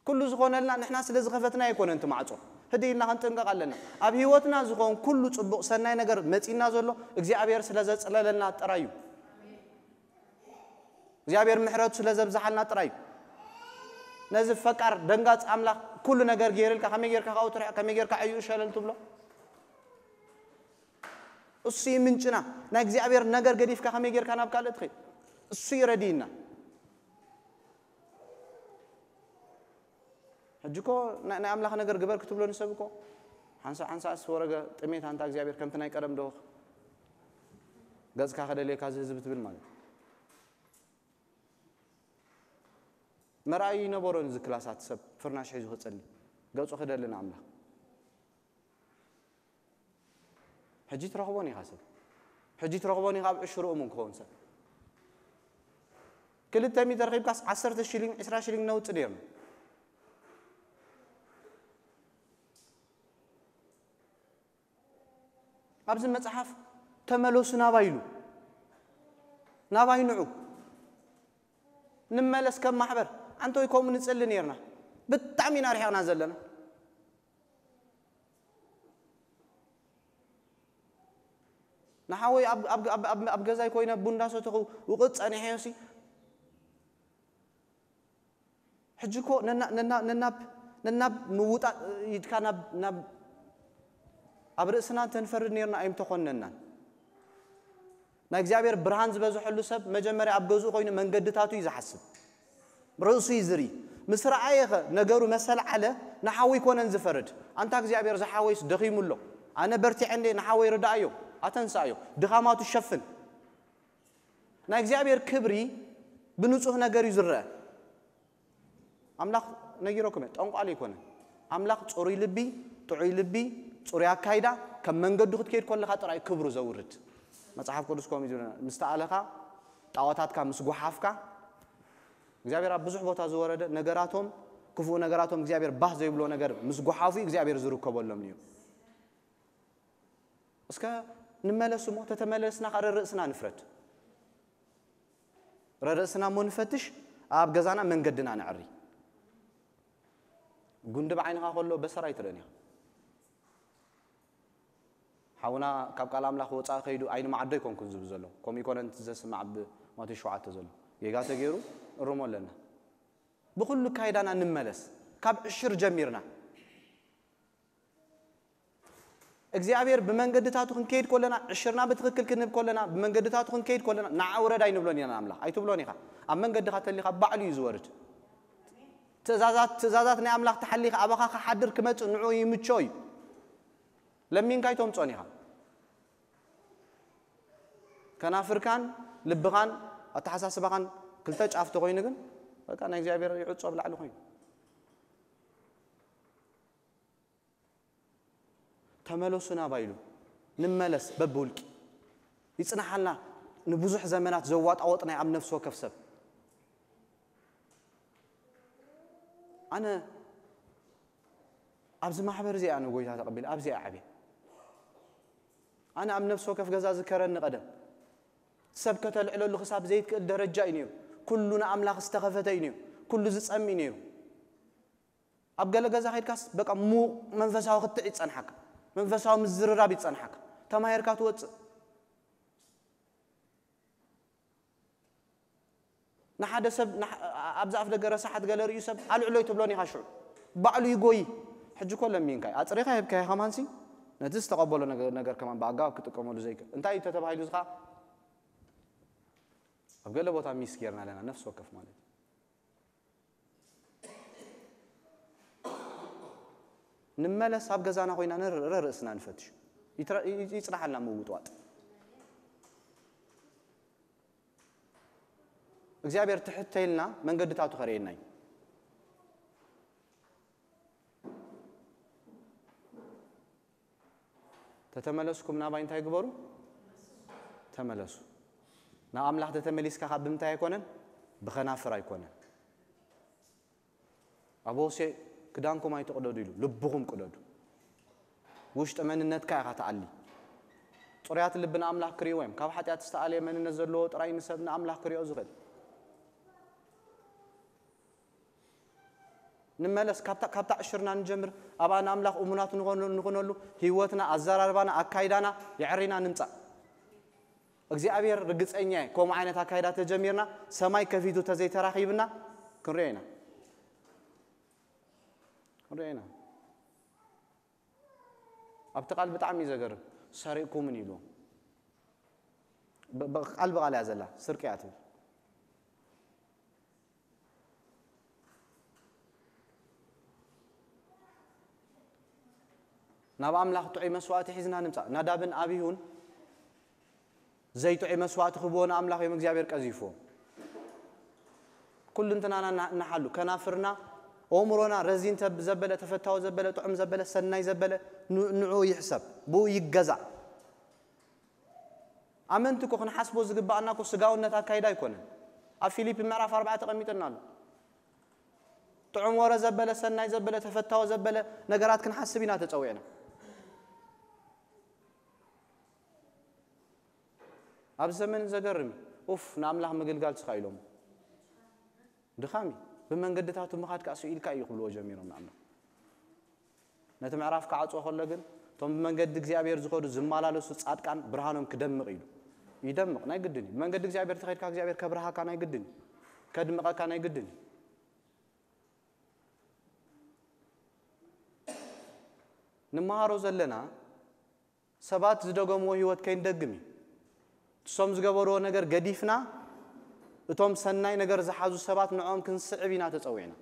ኩሉ ዝኾነልና ንሕና ስለ ዝኸፈትና ኣይኮነን እቲ ማዕጾ። ህድእ ኢልና ክንጥንቀቕ ኣለና። ኣብ ህይወትና ዝኾን ኩሉ ጽቡቕ ሰናይ ነገር መጺና ዘሎ እግዚኣብሔር ስለ ዘጽለለልና ጥራይ እዩ። እግዚኣብሔር ምሕረቱ ስለ ዘብዝሓልና ጥራይ እዩ። ነዚ ፈቃር ደንጋጽ ኣምላኽ ኩሉ ነገር ገይርልካ ከመይ ጌርካ ካብኡ ትርሕቕ፣ ከመይ ጌርካ ዕይኡ ሸለል ትብሎ? እሱ እዩ ምንጭና። ናይ እግዚኣብሔር ነገር ገዲፍካ ከመይ ጌርካ ናብ ካልእ ትኸይድ? እሱ እዩ ረድይና። ሕጂ እኮ ናይ፣ ናይ ኣምላኽ ነገር ግበር ክትብሎ ንሰብ እኮ ሓንሳእ ሓንሳእስ ወረገ ጥሜት ኣንታ እግዚኣብሔር ከምቲ ናይ ቀደም ዶ ገጽካ ከደልየካ እዚ ህዝቢ ትብል ማለት እዩ። መርኣዩ ይነበሮን እዚ ክላሳት ሰብ ፍርናሽ ሒዙ ክጸሊ ገጹ ክደሊ ንኣምላኽ። ሕጂ ትረኽቦን ኢኻ ሰብ። ሕጂ ትረኽቦን ኢኻ ኣብ ዕሽሩ እሙን ክኸውን ሰብ። ክልተ ሚእቲ ረኺብካስ ዓሰርተ ሽሊንግ፣ ዕስራ ሽሊንግ ነውጽእ ነይርና። ኣብዚ መጽሓፍ ተመለሱ ናባይ ኢሉ። ናባይ ንዑ። ንመለስ ከም ማሕበር። ኣንቶይ ከምኡ ንጽሊ ነይርና። ብጣዕሚ ኢና ርሒቕና ዘለና። ንሓወይ ኣብ፣ ኣብ፣ ኣብ፣ ኣብ፣ ኣብ ገዛይ ኮይነ ቡን እንዳሰተኹ ውቕጥ ጸኒሐዮሲ። ሕጂ እኮ ነና-፣ ነና-፣ ነናብ፣ ነናብ ምውጣጥ ኢድካ ናብ፣ ናብ ኣብ ርእስና እንተንፈርድ ነይርና ኣይምተኾነናን። ናይ እግዚኣብሔር ብርሃን ዝበዝሐሉ ሰብ መጀመርያ ኣብ ገዝኡ ኮይኑ መንገድታቱ እዩ ዝሓስብ። ርእሱ እዩ ዝርኢ። ምስ ረኣየ ኸ ነገሩ መሰልዓለ፣ ንሓወይ ኮነን ዝፈርድ። ኣንታ እግዚኣብሔር ዝሓወይስ ደኺሙ ኣሎ። ኣነ በርቲዐ እንዴ ንሓወይ ርዳኣዮ፣ ኣተንስኣዮ፣ ድኻማቱ ሸፍን። ናይ እግዚኣብሔር ክብሪ ብንጹህ ነገር እዩ ዝረአ። ኣምላኽ ነጊረኩም እየ፣ ጠንቋሊ ኣይኮነን። ኣምላኽ ጽሩይ ልቢ፣ ጥዑይ ልቢ፣ ጽሩይ ኣካይዳ፣ ከም መንገዱ ክትከይድ ከለኻ ጥራይ ክብሩ ዘውርድ። መጽሓፍ ቅዱስ ከምኡ እዩ ዝብለና። ምስ ተኣለኻ፣ ጣዖታትካ ምስ ጓሓፍካ፣ እግዚኣብሔር ኣብ ብዙሕ ቦታ ዝወረደ ነገራቶም፣ ክፉእ ነገራቶም እግዚኣብሔር ባህ ዘይብሎ ነገር ምስ ጓሓፉ እዩ እግዚኣብሔር ዝርከበሎም እዩ። እስከ ንመለስ እሞ፣ ተተመለስና ኸኣ ረርእስና ንፍረድ። ረርእስና እሞ ንፈትሽ፣ ኣብ ገዛና መንገድና ነዕሪ። ጉንዲ ብዓይንኻ ከሎ በሰር ኣይትርእን ኢኻ። ሓውና ካብ ቃል ኣምላኽ ወጻኢ ከይዱ ኣይንመዓዶ ኣይኮንኩን ዝብል ዘሎ። ከምኡ ይኮነን እቲ ዘስማዕ ኣብ ማቴዎስ ሸውዓተ ዘሎ። ጌጋ ተገይሩ እርሞ ኣለና። ብኹሉ ካይዳና ንመለስ። ካብ ዕሽር ጀሚርና። እግዚኣብሔር ብመንገድታቱ ክንከይድ ከለና፣ ዕሽርና ብትኽክል ክንህብ ከለና፣ ብመንገድታቱ ክንከይድ ከለና፣ ንዓ ውረድ ኣይንብሎን ኢና ንኣምላኽ። ኣይትብሎን ኢኻ። ኣብ መንገድኻ ተሊኻ ባዕሉ እዩ ዝወርድ። ትእዛዛት፣ ትእዛዛት ናይ ኣምላኽ ተሓሊኻ ኣባኻ ክሓድር ክመጽእ ንዕኡ ይምቾ እዩ። ለሚንካ ኣይተምጾን ኢኻ። ከናፍርካን ልብኻን ኣተሓሳስባኻን ክልተ ጫፍ ተኾይኑ ግን በቃ ናይ እግዚኣብሔር ይዕጾ ኣብ ላዕሊ ኮይኑ። ተመለሱ ናባይ ኢሉ። ንመለስ በብውልቂ። ይጽናሓልና ንብዙሕ ዘመናት ዘዋጣወጥናይ ኣብ ነፍሲ ወከፍ ሰብ። ኣነ ኣብዚ ማሕበር እዚኣ ንጎይታ ተቐቢለ፣ ኣብዚኣ ዓብየ። ኣነ ኣብ ነፍሲ ወከፍ ገዛ ዝከረኒ ቀደም ሰብ ከተልዕለሉ ክሳብ ዘይትክእል ደረጃ እዩ ነይሩ። ኩሉ ንኣምላኽ ዝተኸፈተ እዩ ነይሩ። ኩሉ ዝጸም እዩ ነይሩ። ኣብ ገለ ገዛ ከይድካስ በቃ ሙቕ መንፈሳዊ ክትዕ ይጸንሓካ። መንፈሳዊ ምዝርራብ ይጸንሓካ። ተማሂርካ ትወጽእ። ንሓደ ሰብ ንሓ-፣ ኣብዚ ኣፍ ደገ ረሳሓት ገለ ርእዩ ሰብ ኣልዕሎይ ትብሎን ኢኻ ሽዑ። ባዕሉ ይጎይ። ሕጂ እኮ ለሚንካ እዩ። ኣጽሪኻ ሂብካዮ ከማንሲ ነቲ ዝተቐበሎ ነገ-፣ ነገር ከማን ብኣጋባብ ክጥቀመሉ ዘይክእል። እንታይ እዩ ተተባሂሉ ዝኻ? ኣብ ገለ ቦታ ሚስ ጌርና ኣለና፣ ነፍሲ ወከፍ ማለት እዩ። ንመለስ ኣብ ገዛና ኮይና ንር-፣ ርእስና ንፈትሽ። ይትረ-፣ ይ-፣ ይጽናሓልና ምውጥዋጥ። እግዚኣብሔር ትሕት ተይልና መንገድታቱ ከርእየና እዩ። ተተመለስኩም ናባይ እንታይ ግበሩ? ተመለሱ። ናብ ኣምላኽ ተተመሊስካ ካብ ብምንታይ ኣይኮነን? ብኸናፍር ኣይኮነን። ኣብ ሆሴ ክዳንኩም ኣይትቕደዱ ኢሉ፣ ልብኹም ቅደዱ። ውሽጢ መንነትካ ኢኻ ትኣሊ። ጽሩያት ልቢ ንኣምላኽ ክርእይዎ እዮም። ካብ ሓጢኣት ዝተኣለየ መንነት ዘለዎ ጥራይ ንሰብ ንኣምላኽ ክርእዮ ዝኽእል። ንመለስ፣ ካብታ፣ ካብታ ዕሽርና ንጀምር። ኣብኣ ንኣምላኽ እሙናት ንኾኑ-፣ ንኹነሉ፣ ህይወትና፣ ኣዘራርባና፣ ኣካይዳና የዕሪና ንምጻእ። እግዚኣብሔር ርግጸኛ እየ፣ ከምኡ ዓይነት ኣካይዳ ተጀሚርና፣ ሰማይ ከፊቱ ተዘይተራኺብና፣ ክንሪኦ ኢና። ክንሪኦ ኢና። ኣብቲ ቃል ብጣዕሚ እዩ ዘገርም። ሰሪቕኩምን ኢልዎም። ብ-፣ ብ-፣ ቃል ብቃል እያ ዘላ፣ ስርቂ እያ ትብል። ናብ ኣምላኽ ጥዑይ መስዋእቲ ሒዝና ንምጻእ። ናዳብን ኣቢሁን ዘይጥዑይ መስዋእቲ ክብዎ ንኣምላኽ እዮም እግዚኣብሔር ቀዚፍዎ። ኩልንትናና እና-፣ እናሓሉ፣ ከናፍርና፣ ኣእምሮና ረዚን ተብ-፣ ዘበለ፣ ተፈታዊ ዘበለ፣ ጥዑም ዘበለ፣ ሰናይ ዘበለ፣ ን-፣ ንዑ ይሕሰብ፣ ብኡ ይገዛእ። ኣመንቲ እኮ ክንሓስቦ ዝግባኣና እኮ ስጋውነት ኣካይዳ ኣይኮነን። ኣብ ፊሊፒ ምዕራፍ ኣርባዕተ ተቐሚጥና ኣሎ። ጥዑም ወረ ዘበለ፣ ሰናይ ዘበለ፣ ተፈታዊ ዘበለ ነገራት ክንሓስብ ኢና ተጸዊዕና። ኣብ ዘመን ዘገርም እዩ። ኡፍ፣ ንኣምላኽ ምግልጋል ስኻ ኢሎም። ድኻም እዩ። ብመንገድታቱ ምኻድ ከኣ ስኢልካ እዩ ክብልዎ ጀሚሮም ንኣምላኽ። ነቲ ምዕራፍ ክዓጽዎ ከሎ ግን፣ እቶም ብመንገዲ እግዚኣብሔር ዝኸዱ ዝመላለሱ ጻድቃን ብርሃኖም ክደምቕ ኢሉ። ይደምቕ፣ ናይ ግድን እዩ። ብመንገዲ እግዚኣብሔር ተኸይድካ እግዚኣብሔር ከብርሃካ ናይ ግድን እዩ። ከድምቐካ ናይ ግድን እዩ። ንመሃሮ ዘለና ሰባት ዝደገምዎ ህይወት ከይንደግም እዩ። እሶም ዝገበርዎ ነገር ገዲፍና፣ እቶም ሰናይ ነገር ዝሓዙ ሰባት ንዕኦም ክንስዕብ ኢና ተጸዊዕና።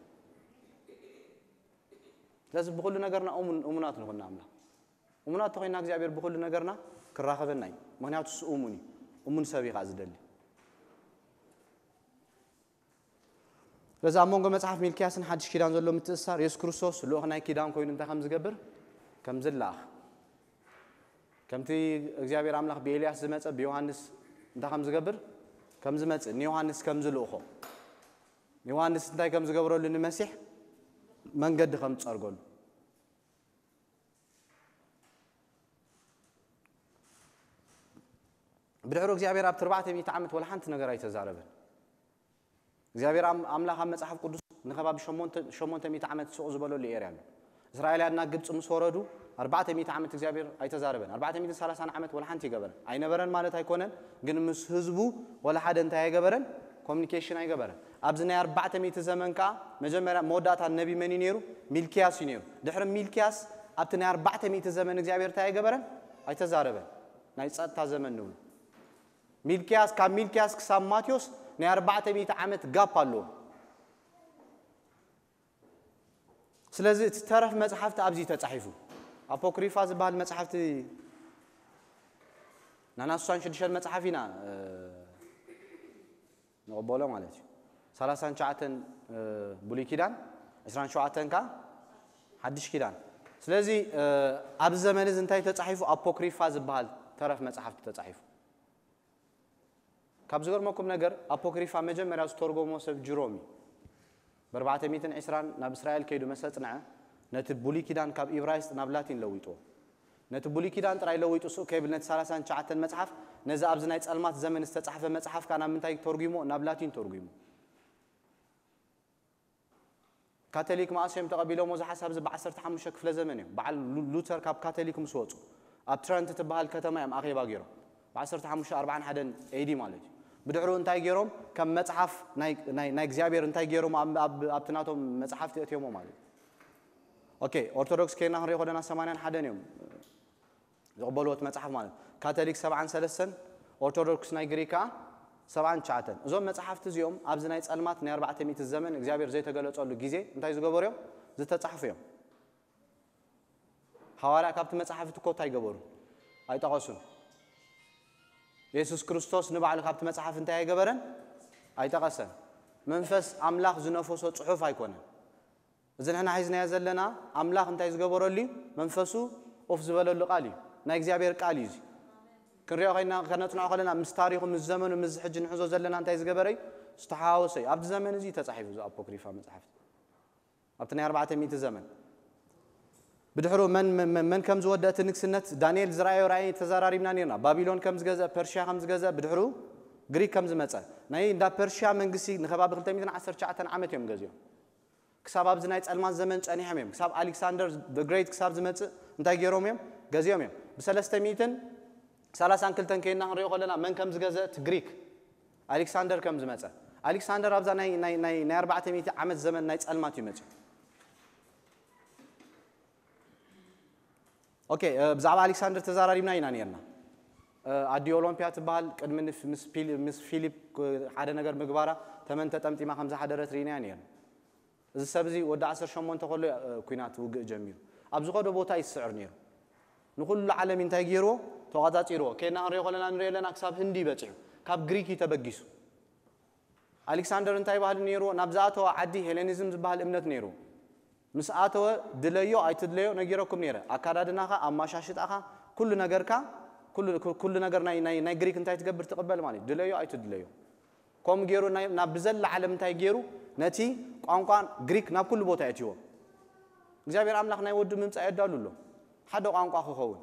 ስለዚ ብኹሉ ነገርና እሙን-፣ እሙናት ንኹን ንኣምላኽ። እሙናት ተኾይና እግዚኣብሔር ብኹሉ ነገርና ክራኸበና እዩ። ምኽንያቱ እሱ እሙን እዩ። እሙን ሰብ እዩ ከዓ ዝደሊ። ስለዚ ኣብ መንጎ መጽሓፍ ሚልክያስን ሓድሽ ኪዳን ዘሎ ምትእስሳር፣ የሱስ ክርስቶስ ልኡኽ ናይ ኪዳን ኮይኑ እንታይ ከም ዝገብር ከም ዝለኣኽ፣ ከምቲ እግዚኣብሔር ኣምላኽ ብኤልያስ ዝመጸ ብዮሃንስ እንታይ ከም ዝገብር ከም ዝመጽእ፣ ንዮሃንስ ከም ዝልእኾ፣ ዮሃንስ እንታይ ከም ዝገብረሉ፣ ንመሲሕ መንገዲ ከም ዝጸርገሉ። ብድሕሩ እግዚኣብሔር ኣብቲ ኣርባዕተ ሚእቲ ዓመት ወላ ሓንቲ ነገር ኣይተዛረበን። እግዚኣብሔር ኣም-፣ ኣምላኽ ኣብ መጽሓፍ ቅዱስ ንከባቢ ሸሞንተ፣ ሸሞንተ ሚእቲ ዓመት ስቕ ዝበለሉ ኤርያ ኣሎ። እስራኤላውያን ናብ ግብጺ ምስ ወረዱ ኣርባዕተ ሚእቲ ዓመት እግዚኣብሔር ኣይተዛረበን። ኣርባዕተ ሚእትን ሰላሳን ዓመት ወላ ሓንቲ ኣይገበረን። ኣይነበረን ማለት ኣይኮነን፣ ግን ምስ ህዝቡ ወላ ሓደ እንታይ ኣይገበረን? ኮሚኒኬሽን ኣይገበረን። ኣብዚ ናይ ኣርባዕተ ሚእቲ ዘመን ከኣ መጀመርያ መወዳእታ ነቢ መን እዩ ነይሩ? ሚልክያስ እዩ ነይሩ። ድሕሪ ሚልክያስ ኣብቲ ናይ ኣርባዕተ ሚእቲ ዘመን እግዚኣብሔር እንታይ ኣይገበረን? ኣይተዛረበን። ናይ ጸጥታ ዘመን ንብሎ። ሚልክያስ፣ ካብ ሚልክያስ ክሳብ ማቴዎስ ናይ ኣርባዕተ ሚእቲ ዓመት ጋፕ ኣለዎ። ስለዚ እቲ ተረፍ መጽሓፍቲ ኣብዚ እዩ ተጻሒፉ። ኣፖክሪፋ ዝበሃል መጽሓፍቲ ናና ስሳን ሽዱሽተን መጽሓፍ ኢና፣ እ፣ ንቕበሎ ማለት እዩ። ሰላሳን ትሽዓተን ብሉይ ኪዳን፣ ዕስራን ሸውዓተን ከኣ ሓድሽ ኪዳን። ስለዚ ኣብዚ ዘመን እዚ እንታይ ተጻሒፉ? ኣፖክሪፋ ዝበሃል ተረፍ መጽሓፍቲ ተጻሒፉ። ካብ ዝገርመኩም ነገር ኣፖክሪፋ መጀመርያ ዝተርጎሞ ሰብ ጅሮም እዩ። ብ420 ናብ እስራኤል ከይዱ መሰጽንዐ ነቲ ብሉይ ኪዳን ካብ ኢብራይስጥ ናብ ላቲን ለዊጥዎ። ነቲ ብሉይ ኪዳን ጥራይ ለዊጡ ሱቕ ከይብል ነቲ ሰላሳን ትሽዓተን መጽሓፍ፣ ነዚ ኣብዚ ናይ ጸልማት ዘመን ዝተጻሕፈ መጽሓፍ ከኣ ናብ ምንታይ ተርጉሞ? ናብ ላቲን ተርጉሞ። ካቶሊክ መኣስ እዮም ተቐቢሎሞ እዚ ሓሳብ እዚ? ብ15 ክፍለ ዘመን እዮም። በዓል ሉ- ሉተር ካብ ካቶሊክ ምስ ወጹ ኣብ ትረንት ትበሃል ከተማ እዮም ኣኼባ ገይሮም። ብ1541 ኤዲ ማለት እዩ። ብድሕሩ እንታይ ገይሮም? ከም መጽሓፍ ናይ እግዚኣብሔር እንታይ ገይሮም? ኣብቲ ናቶም መጽሓፍቲ እትዮሞ ማለት እዩ። ኦኬ፣ ኦርቶዶክስ ኬና ክንሪኦ ከለና ሰማንያን ሓደን እዮም ዝቕበልዎ እቲ መጽሓፍ ማለት እዩ። ካቶሊክ ሰብዓን ሰለስተን፣ ኦርቶዶክስ ናይ ግሪክ ከኣ ሰብዓን ትሽዓተን። እዞም መጽሓፍቲ እዚኦም ኣብዚ ናይ ጸልማት ናይ ኣርባዕተ ሚእቲ ዘመን እግዚኣብሔር ዘይተገለጸሉ ግዜ እንታይ ዝገበሩ እዮም? ዝተጻሕፉ እዮም። ሃዋርያ ካብቲ መጽሓፍቲ እኮ እንታይ ገበሩ? ኣይጠቐሱን። የሱስ ክርስቶስ ንባዕሉ ካብቲ መጽሓፍ እንታይ ኣይገበረን? ኣይጠቐሰን። መንፈስ ኣምላኽ ዝነፈሶ ጽሑፍ ኣይኮነን። እዚ ንሕና ሒዝናዮ ዘለና ኣምላኽ እንታይ ዝገበረሉ እዩ? መንፈሱ ኦፍ ዝበለሉ ቃል እዩ። ናይ እግዚኣብሔር ቃል እዩ እዚ። ክንሪኦ ኮይና ከነጽንዖ ከለና ምስ ታሪኹ፣ ምስ ዘመኑ፣ ምስ ሕጂ ንሕዞ ዘለና እንታይ ዝገበረ እዩ? ዝተሓዋወሰ እዩ። ኣብዚ ዘመን እዚ ተጻሒፉ እዚ ኣፖክሪፋ መጽሓፍቲ ኣብቲ ናይ ኣርባዕተ ሚእቲ ዘመን። ብድሕሩ መን መን ከም ዝወደእቲ ንግስነት ዳንኤል ዝረኣዮ ራእይ ተዘራሪብና ነርና። ባቢሎን ከም ዝገዘ፣ ፐርሽያ ከም ዝገዘ፣ ብድሕሩ ግሪክ ከም ዝመጸ። ናይ እንዳ ፐርሽያ መንግስቲ ንከባቢ ክልተ ሚእትን ዓሰርተ ትሽዓተን ዓመት እዮም ገዚኦም። ክሳብ ኣብዚ ናይ ጸልማት ዘመን ጸኒሖም እዮም። ክሳብ ኣሌክሳንደር the great ክሳብ ዝመጽእ እንታይ ገይሮም እዮም? ገዚኦም እዮም። ብ ሰለስተ ሚእትን ሰላሳን ክልተን ከይና ክንሪኦ ከለና መን ከም ዝገዘ? እቲ ግሪክ ኣሌክሳንደር ከም ዝመጸ። ኣሌክሳንደር ኣብዛ ናይ ናይ ናይ ናይ ኣርባዕተ ሚእቲ ዓመት ዘመን ናይ ጸልማት እዩ መጽዩ። ኦኬ፣ ብዛዕባ ኣሌክሳንደር ተዛራሪብና ኢና ነርና። ኣዲ ኦሎምፒያ ትበሃል ቅድሚ ምስ ፊሊፕ ሓደ ነገር ምግባራ ተመን ተጠምጢማ ከም ዝሓደረት ርኢናያ ነርና። እዚ ሰብ እዚ ወዲ ዓሰርተ ሸሞንተ ከሎ ኩናት ውግእ ጀሚሩ። ኣብ ዝኸዶ ቦታ ይስዕር ነይሩ። ንኹሉ ዓለም እንታይ ገይርዎ? ተቋጻጺርዎ። ከይና ክንሪኦ ከለና ንሪኦ ኣለና ክሳብ ህንዲ በጺሑ። ካብ ግሪክ እዩ ተበጊሱ። ኣሌክሳንደር እንታይ ባህሊ ነይርዎ? ናብ ዝኣተወ ዓዲ ሄሌኒዝም ዝበሃል እምነት ነይሩ። ምስ ኣተወ ድለዮ ኣይትድለዮ ነጊረኩም ነይረ። ኣካዳድናኻ፣ ኣማሻሽጣኻ፣ ኩሉ ነገርካ፣ ኩሉ ኩሉ ነገር ናይ ናይ ናይ ግሪክ እንታይ ትገብር ትቕበል ማለት እዩ። ድለዮ ኣይትድለዮ። ከምኡ ገይሩ ናይ ናብ ብዘላ ዓለም እንታይ ገይሩ? ነቲ ቋንቋ ግሪክ ናብ ኩሉ ቦታ የእትይዎ። እግዚኣብሔር ኣምላኽ ናይ ወዱ ምምጻእ የዳሉ ኣሎ። ሓደ ቋንቋ ክኸውን።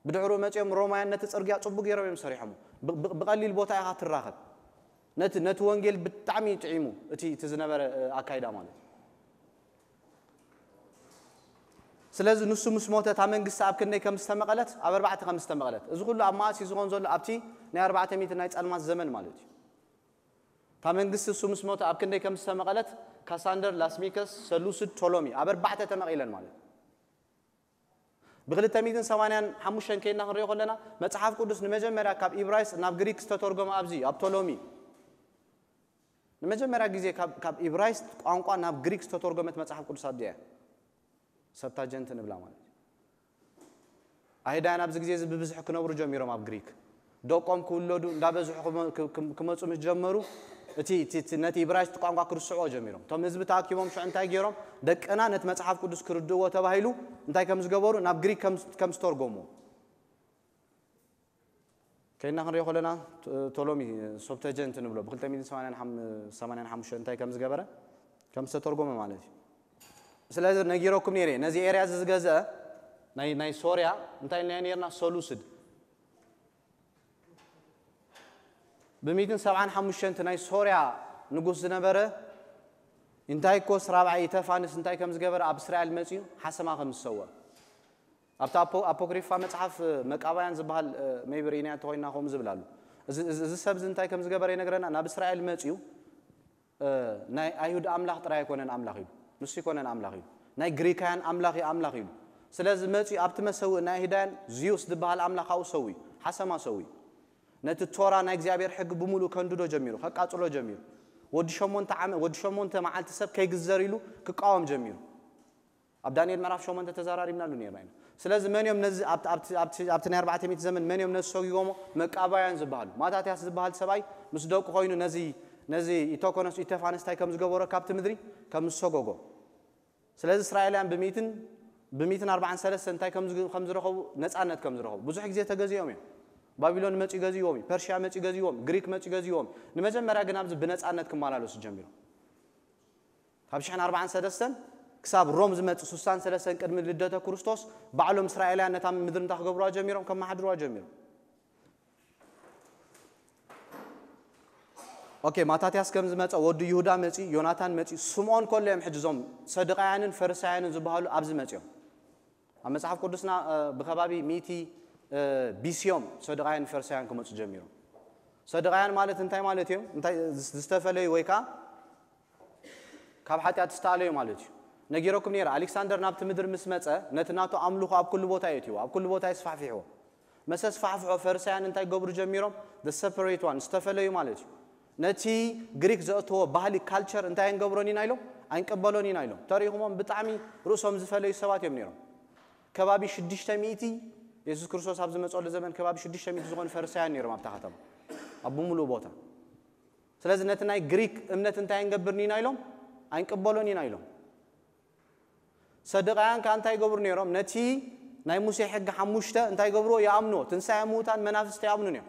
ብድሕሩ መጺኦም ሮማውያን ነቲ ጽርግያ ጽቡቅ ገይሮም እዮም ሰሪሖም። ብቐሊል ቦታ ኢኻ ትራኸብ። ነቲ ነቲ ወንጌል ብጣዕሚ ጥዒሙ እቲ እቲ ዝነበረ ኣካይዳ ማለት እዩ። ስለዚ ንሱ ምስ ሞተ እታ መንግስቲ ኣብ ክንደይ ከም ዝተመቐለት ኣብ ኣርባዕተ ከም ዝተመቐለት እዚ ኩሉ ኣብ መዓስ እዩ ዝኾን ዘሎ? ኣብቲ ናይ ኣርባዕተ ሚእቲ ናይ ጸልማት ዘመን ማለት እዩ። እታ መንግስቲ እሱ ምስ ሞተ ኣብ ክንደይ ከም ዝተመቐለት ካሳንደር፣ ላስሚከስ፣ ሰሉስድ፣ ቶሎሚ ኣብ ኣርባዕተ ተመቒለን ማለት እዩ። ብ285 ከይድና ክንሪኦ ከለና መጽሓፍ ቅዱስ ንመጀመርያ ካብ ኢብራይስጥ ናብ ግሪክ ዝተተርጎመ ኣብዚ ኣብ ቶሎሚ ንመጀመርያ ግዜ ካብ ካብ ኢብራይስጥ ቋንቋ ናብ ግሪክ ዝተተርጎመት መጽሓፍ ቅዱስ ኣብዚኣ እያ። ሰብታጀንት ንብላ ማለት እዩ። ኣይሁዳውያን ኣብዚ ግዜ እዚ ብብዝሒ ክነብሩ ጀሚሮም ኣብ ግሪክ። ደቆም ክውለዱ እንዳበዝሑ ክመ- ክ- ክም- ክመጹ ምስ ጀመሩ እቲ እቲ- እቲ- ነቲ ኢብራይስጥ ቋንቋ ክርስዕዎ ጀሚሮም። እቶም ህዝቢ ተኣኪቦም ሽዑ እንታይ ገይሮም? ደቅና ነቲ መጽሓፍ ቅዱስ ክርድእዎ ተባሂሉ እንታይ ከም ዝገበሩ ናብ ግሪክ ከም ከም ዝተርጎምዎ ከይና ክንሪኦ ከለና ቶሎሚ ሶፕተጀንት ንብሎ ብ285 እንታይ ከም ዝገበረ ከም ዝተተርጎመ ማለት እዩ። ስለዚ ነጊረኩም ነይረ ነዚ ኤርያ እዚ ዝገዝአ ናይ ናይ ሶርያ እንታይ ኢልና ነርና ሰሉስድ ብ175 ናይ ሶርያ ንጉስ ዝነበረ ኢንታይኮስ ራብዓይ ኢተፋንስ እንታይ ከም ዝገበረ ኣብ እስራኤል መፅዩ ሓሰማ ከም ዝሰወ ኣብቲ ኣፖክሪፋ መፅሓፍ መቃባያን ዝበሃል ሜቢ ርኢናያ እንተኮይና ከምኡ ዝብል ኣሎ። እዚ ሰብ እዚ እንታይ ከም ዝገበረ ይነግረና። ናብ እስራኤል መፅዩ ናይ ኣይሁድ ኣምላኽ ጥራይ ኣይኮነን ኣምላኽ ኢሉ፣ ንሱ ኣይኮነን ኣምላኽ ኢሉ፣ ናይ ግሪካውያን ኣምላኽ እዩ ኣምላኽ ኢሉ። ስለዚ መፅዩ ኣብቲ መሰውእ ናይ ኣይሁዳውያን ዝዩስ ዝበሃል ኣምላኽ ኣብኡ ሰው እዩ፣ ሓሰማ ሰው እዩ። ነቲ ቶራ ናይ እግዚኣብሔር ሕጊ ብምሉእ ከንድዶ ጀሚሩ፣ ከቃጽሎ ጀሚሩ። ወዲ ሸሞንተ ዓመት ወዲ ሸሞንተ መዓልቲ ሰብ ከይግዘር ኢሉ ክቃወም ጀሚሩ። ኣብ ዳንኤል ምዕራፍ ሸሞንተ ተዘራሪብናሉ ነርና ኢና። ስለዚ መን እዮም ነዚ ኣብቲ ኣብቲ ኣብቲ ኣብቲ ናይ ኣርባዕተ ሚእቲ ዘመን መን እዮም ነዚ ሰጊጎሞ? መቃባውያን ዝበሃሉ። ማታትያስ ዝበሃል ሰብኣይ ምስ ደቁ ኮይኑ ነዚ ነዚ ኢቶኮኖስ ኢተፋንስ እንታይ ከም ዝገበሮ ካብቲ ምድሪ ከም ዝሰጎጎ። ስለዚ እስራኤላውያን ብሚእትን ብሚእትን ኣርባዓን ሰለስተን እንታይ ከም ዝግ- ከም ዝረኸቡ ነጻነት ከም ዝረኸቡ ብዙሕ ግዜ ተገዚኦም እዮም። ባቢሎን መጺኡ ገዚዎም እዩ። ፐርሽያ መጺኡ ገዚዎም፣ ግሪክ መጺኡ ገዚዎም። ንመጀመርያ ግን ኣብዚ ብነጻነት ክመላለሱ ጀሚሮም። ካብ ሽሕን ኣርባዓን ሰለስተን ክሳብ ሮም ዝመጽእ ሱሳን ሰለስተን ቅድሚ ልደተ ክርስቶስ ባዕሎም እስራኤላውያን ነታ ምድሪ እንታይ ክገብሩዋ ጀሚሮም? ከመሓድሩዋ ጀሚሮም። ኦኬ፣ ማታትያስ ከም ዝመጸ ወዲ ይሁዳ መጺ፣ ዮናታን መጺ፣ ስምዖን ከሎ እዮም ሕጂ እዞም ሰዱቃያንን ፈሪሳውያንን ዝበሃሉ ኣብዚ መጺኦም። ኣብ መጽሓፍ ቅዱስና እ፣ ብከባቢ ሚእቲ እ፣ ቢሲ እዮም ሰዱቃያን ፈሪሳውያን ክመጹ ጀሚሮም። ሰዱቃያን ማለት እንታይ ማለት እዮም? እንታይ ዝተፈለዩ ወይ ከዓ ካብ ሓጢኣት ዝተኣለዩ ማለት እዩ። ነጊረኩም ነይረ፣ ኣሌክሳንደር ናብቲ ምድሪ ምስ መጸ ነቲ ናቱ ኣምልኾ ኣብ ኩሉ ቦታ የእትዎ፣ ኣብ ኩሉ ቦታ የስፋሕፊሕዎ። መሰ ስፋሕፍሖ ፈሪሳውያን እንታይ ገብሩ ጀሚሮም? The separate one፣ ዝተፈለዩ ማለት እዩ። ነቲ ግሪክ ዘእተዎ ባህሊ ካልቸር እንታይ ኣይንገብሮን ኢና ኢሎም? ኣይንቅበሎን ኢና ኢሎም። ተሪኹሞም ብጣዕሚ ርእሶም ዝፈለዩ ሰባት እዮም ነይሮም። ከባቢ ሽዱሽተ ሚእቲ የሱስ ክርስቶስ ኣብ ዝመጸሉ ዘመን ከባቢ ሽዱሽተ ሚእቲ ዝኾኑ ፈሪሳውያን ነይሮም ኣብታ ከተማ ኣብ ብምሉእ ቦታ። ስለዚ ነቲ ናይ ግሪክ እምነት እንታይ ኣይንገብርን ኢና ኢሎም? ኣይንቅበሎን ኢና ኢሎም። ሰዱቃውያን ከኣ እንታይ ይገብሩ ነይሮም? ነቲ ናይ ሙሴ ሕጊ ሓሙሽተ እንታይ ይገብርዎ? ይኣምንዎ። ትንሳኤ ምዉታን መናፍስቲ ኣይኣምኑን እዮም።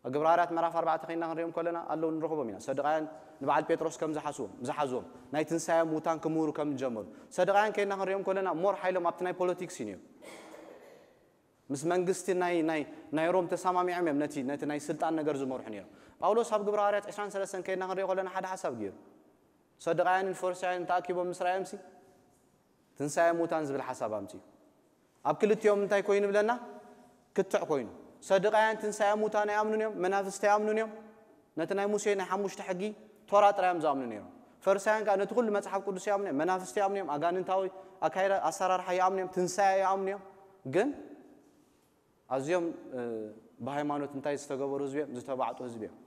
ኣብ ግብረ ሃዋርያት ምዕራፍ ኣርባዕተ ከይና ክንሪኦም ከለና ኣለዉ ንረኽቦም ኢና። ሰዱቃውያን ንበዓል ጴጥሮስ ከም ዝሓስዎም ዝሓዝዎም ናይ ትንሳኤ ምዉታን ክምህሩ ከም ዝጀመሩ ሰዱቃውያን ከይና ክንሪኦም ከለና ሞር ሓይሎም ኣብቲ ናይ ፖለቲክስ እዩ ነይሩ። ምስ መንግስቲ ናይ ናይ ናይ ሮም ተሰማሚዖም እዮም ነቲ ነቲ ናይ ስልጣን ነገር ዝመርሑ ነይሮም። ጳውሎስ ኣብ ግብረ ሃዋርያት ዕስራን ሰለስተን ከይና ክንሪኦ ከለና ሓደ ሓሳብ ገይሩ ሰዱቃውያንን ፈሪሳውያንን ተኣኪቦም ምስ ረኣዮምሲ ትንሳኤ ሙታን ዝብል ሓሳብ ኣምፅኡ። ኣብ ክልቲኦም እንታይ ኮይኑ ብለና? ክትዕ ኮይኑ። ሰዱቃውያን ትንሳኤ ሙታን ኣይኣምኑን እዮም፣ መናፍስቲ ኣይኣምኑን እዮም። ነቲ ናይ ሙሴ ናይ ሓሙሽተ ሕጊ ቶራ ጥራይ እዮም ዝኣምኑ ነይሮም። ፈሪሳውያን ከዓ ነቲ ኩሉ መጽሓፍ ቅዱስ ይኣምኑ እዮም፣ መናፍስቲ ይኣምኑ እዮም፣ ኣጋንንታዊ ኣካይዳ ኣሰራርሓ ይኣምኑ እዮም፣ ትንሳኤ ይኣምኑ እዮም። ግን ኣዝዮም እ፣ ብሃይማኖት እንታይ ዝተገበሩ ህዝቢ እዮም? ዝተባዕጡ ህዝቢ እዮም።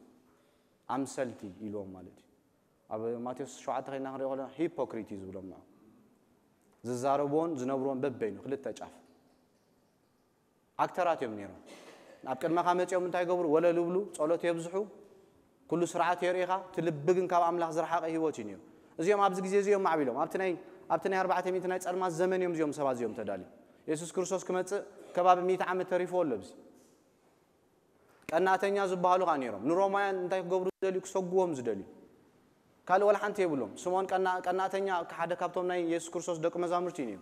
ኣምሰልቲ ኢልዎም ማለት እዩ። ኣብ ማቴዎስ ሸውዓተ ከይና ክንሪኦ ከለና ሂፖክሪት እዩ ዝብሎም ንዖም። ዝዛረብዎን ዝነብርዎን በበይኑ ክልተ ጫፍ ኣክተራት እዮም ነይሮም። ኣብ ቅድመኻ መፂኦም እንታይ ይገብሩ? ወለል ይብሉ፣ ጸሎት የብዝሑ፣ ኩሉ ስርዓት የርእኻ፣ እቲ ልቢ ግን ካብ ኣምላኽ ዝረሓቐ ህይወት እዩ ነይሩ። እዚኦም ኣብዚ ግዜ እዚኦም ማዕቢሎም ኣብቲ ናይ ኣብቲ ናይ ኣርባዕተ ሚእቲ ናይ ጸልማት ዘመን እዮም እዚኦም ሰባት እዚኦም ተዳልዮም። የሱስ ክርስቶስ ክመጽእ ከባቢ ሚእቲ ዓመት ተሪፍዎ ኣሎ። ኣብዚ ቀናእተኛ ዝበሃሉ ኸኣ ነይሮም ንሮማውያን እንታይ ክገብሩ ዝደልዩ? ክሰጉዎም ዝደልዩ። ካልእ ወላ ሓንቲ የብሎም። ስምዖን ቀና- ቀናእተኛ ሓደ ካብቶም ናይ የሱስ ክርስቶስ ደቂ መዛሙርቲ እዩ ነይሩ።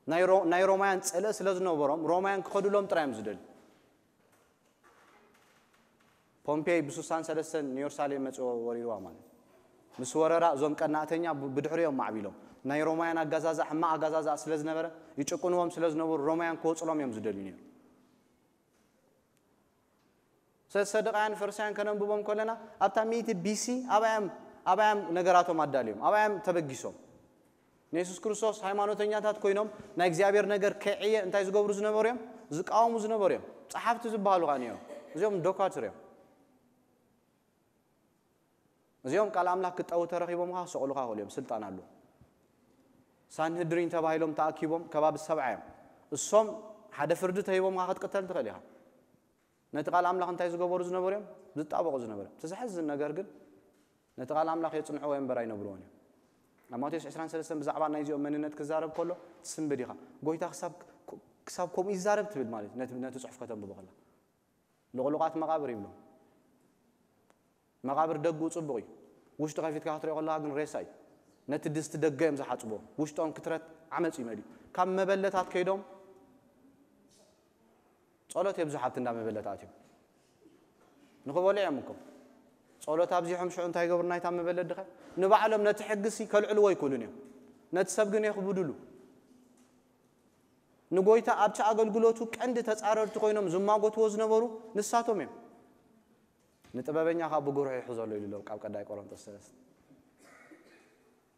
ናይ ሮ- ናይ ሮማውያን ጸልኢ ስለ ዝነበሮም ሮማውያን ክኸዱሎም ጥራይ እዮም ዝደልዩ። ፖምፔይ ብስሳን ሰለስተን ንዮርሳሌም መጽኦ ወሪርዋ ማለት እዩ። ምስ ወረራ እዞም ቀናእተኛ ብ- ብድሕሪኦም ማዕቢሎም ናይ ሮማውያን ኣጋዛዛ ሕማቕ ኣጋዛዛ ስለ ዝነበረ ይጭቁንዎም ስለ ዝነበሩ ሮማውያን ክወጽሎም እዮም ዝደልዩ ነይሩ። ሰ- ሰዱቃውያን ፈሪሳውያን ከነንብቦም ከለና ኣብታ ሚእቲ ቢሲ ኣባዮም ኣባዮም ነገራቶም ኣዳልዮም ኣባዮም ተበጊሶም ንየሱስ ክርስቶስ ሃይማኖተኛታት ኮይኖም ናይ እግዚኣብሔር ነገር ከዕየ እንታይ ዝገብሩ ዝነበሩ እዮም? ዝቃወሙ ዝነበሩ እዮም። ጸሓፍቲ ዝበሃሉ ኸኣ እዮም። እዚኦም ዶካትር እዮም። እዚኦም ቃል ኣምላኽ ክጠው ተረኺቦም ኸዓ ሰቕሉኻ ክእሉ እዮም። ስልጣን ኣለዎም። ሳንህድሪን ተባሂሎም ተኣኪቦም ከባቢ ሰብዓ እዮም። እሶም ሓደ ፍርዲ ተሂቦም ኸዓ ክትቅተል ትኽእል ኢኻ። ነቲ ቃል ኣምላኽ እንታይ ዝገበሩ ዝነበሩ እዮም? ዝጣበቑ ዝነበሩ እዮም። እቲ ዘሕዝን ነገር ግን ነቲ ቃል ኣምላኽ የጽንዕዎ እምበር ኣይነብርዎን እዮም። ኣብ ማቴዎስ ዕስራን ሰለስተን ብዛዕባ ናይዚኦም መንነት ክዛረብ ከሎ ትስንብድ ኢኻ። ጎይታ ክሳብ ክሳብ ከምኡ ይዛረብ ትብል ማለት እዩ። ነቲ ነቲ ጽሑፍ ከተንብቦ ከላ ልቕሉቓት መቓብር ይብሎም። መቓብር ደጉ ጽቡቕ እዩ። ውሽጡ ከፊትካ ክትሪኦ ከለኻ ግን ሬሳ እዩ። ነቲ ድስቲ ደገ እዮም ዝሓጽብዎ። ውሽጦም ክትረት ዓመጽ ይመልዩ። ካብ መበለታት ከይዶም ጸሎት የብዝሑ ኣብቲ እንዳ መበለት ኣትዮም ንኽበልዑ እዮም እኮ ጸሎት ኣብዚሖም ሽዑ እንታይ ይገብሩ ናይታ መበለት ድኸ ንባዕሎም ነቲ ሕግሲ ከልዕልዎ ኣይክእሉን እዮም ነቲ ሰብ ግን የኽብድሉ ንጎይታ ኣብቲ ኣገልግሎቱ ቀንዲ ተጻረርቲ ኮይኖም ዝማጎትዎ ዝነበሩ ንሳቶም እዮም ንጥበበኛ ካብ ብጉርሑ ይሕዞ ኣሎ ኢሉ ካብ ቀዳይ ቆሮንቶስ ሰለስተ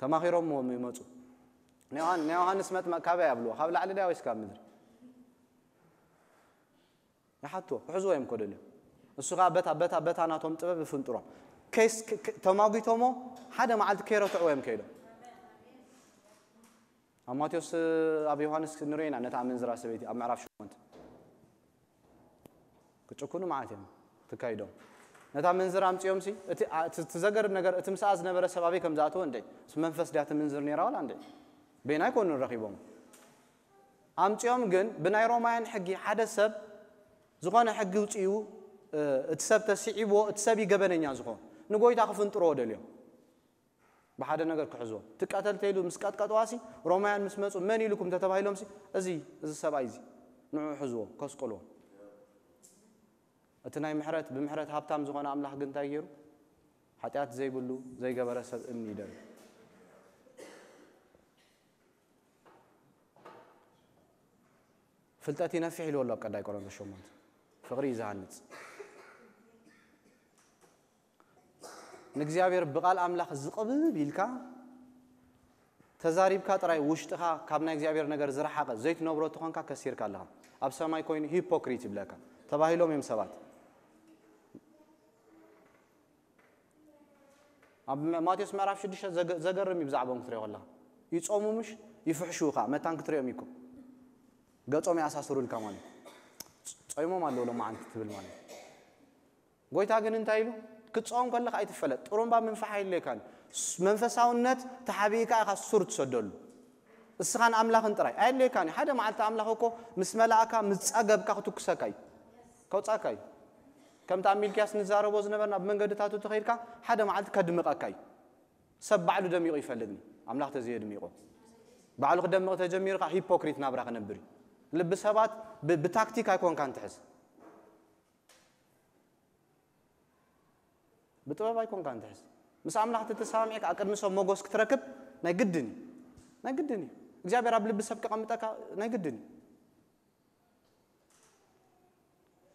ተማኺሮምዎም ይመፁ ናይ ዮሃንስ መጥመቅ ካበይ ኣብልዎ ካብ ላዕሊ ዳ ወይስ ካብ ምድሪ ይሓትዎ ክሕዝዎ እዮም ኮደልዮም እሱ ከዓ በታ በታ በታ ናቶም ጥበብ ይፍንጥሮም ተማጒቶሞ ሓደ መዓልቲ ከይረትዕዎ እዮም ከይዶም ኣብ ማቴዎስ ኣብ ዮሃንስ ንሪኦ ኢና ነታ ኣመንዝራ ሰበይቲ ኣብ ምዕራፍ ሸሞንተ ክጭኩኑ ማለት እዮም ትካይዶም ነታ መንዝራ ኣምፅኦም ሲ እቲ አ- እቲ እቲ ዘገርም ነገር እቲ ምስኣ ዝነበረ ሰብ ኣበይ ከም ዝኣተወ እንደ ምስ መንፈስ ድያ ትምንዝር ነይራ ዋላ እንደ በይና ኣይኮኑን ረኺቦም ኣምፅኦም ግን ብናይ ሮማውያን ሕጊ ሓደ ሰብ ዝኾነ ሕጊ ውፅኡ እቲ ሰብ ተስዒብዎ እቲ ሰብ ይገበነኛ ዝኾን ንጎይታ ክፍንጥርዎ ደልዮም ብሓደ ነገር ክሕዝዎ ትቀተል ተይሉ ምስ ቀጥቀጥዋሲ ሮማውያን ምስ መፁ መን ኢልኩም ተተባሂሎምሲ እዚ እዚ ሰብኣይ እዚ ንዑ ሕዝዎ ከስቆልዎ እቲ ናይ ምሕረት ብምሕረት ሃብታም ዝኾነ ኣምላኽ ግን እንታይ ገይሩ ሓጢኣት ዘይብሉ ዘይገበረ ሰብ እምኒ ይደርብ ፍልጠት ይነፍሕ ኢልዎ ኣሎ ኣብ ቀዳይ ቆሮንቶስ ሸሞንተ ፍቕሪ እዩ ዝሃንፅ ንእግዚኣብሔር ብቓል ኣምላኽ ዝቕብብ ኢልካ ተዛሪብካ ጥራይ ውሽጥኻ ካብ ናይ እግዚኣብሔር ነገር ዝረሓቐ ዘይትነብሮ ተኾንካ ከሲርካ ኣለኻ ኣብ ሰማይ ኮይኑ ሂፖክሪት ይብለካ ተባሂሎም እዮም ሰባት ኣብ ማቴዎስ ምዕራፍ ሽዱሽተ ዘገርም እዩ ብዛዕባኦም ክትሪኦ ከለኻ ይጾሙ ምሽ ይፍሕሹ ከዓ መታን ክትሪኦም ይኮ ገጾም ይኣሳስሩልካ ማለት ጾይሞም ኣለዉ ሎማዓንቲ ትብል ማለት ጎይታ ግን እንታይ ኢሉ ክትጾም ከለኻ ኣይትፈለጥ ጥሩምባ ምንፋሕ ኣይድልየካን መንፈሳውነት ተሓቢእካ ኢኻ ሱር ትሰደሉ እስኻን ኣምላኽን ጥራይ ኣየድልየካን ሓደ መዓልቲ ኣምላኽ እኮ ምስ መላእካ ምስ ጸገብካ ክትኩሰካ እዩ ከውጻካ እዩ ከምቲ ኣብ ሚልክያስ ንዛረቦ ዝነበርና ብመንገድታቱ ተኸይድካ ሓደ መዓልቲ ከድምቐካ እዩ ሰብ ባዕሉ ደሚቑ ይፈልጥኒ ኣምላኽ ተዘየድሚቑ ባዕሉ ክደምቕ ተጀሚሩ ከዓ ሂፖክሪት ናብራ ክነብር እዩ ልቢ ሰባት ብታክቲክ ኣይኮንካን ትሕዝ ብጥበብ ኣይኮንካን ትሕዝ ምስ ኣምላኽ ተተሰማሚዕካ ኣብ ቅድሚ ሰብ ሞጎስ ክትረክብ ናይ ግድን እዩ ናይ ግድን እዩ እግዚኣብሔር ኣብ ልቢ ሰብ ከቐምጠካ ናይ ግድን እዩ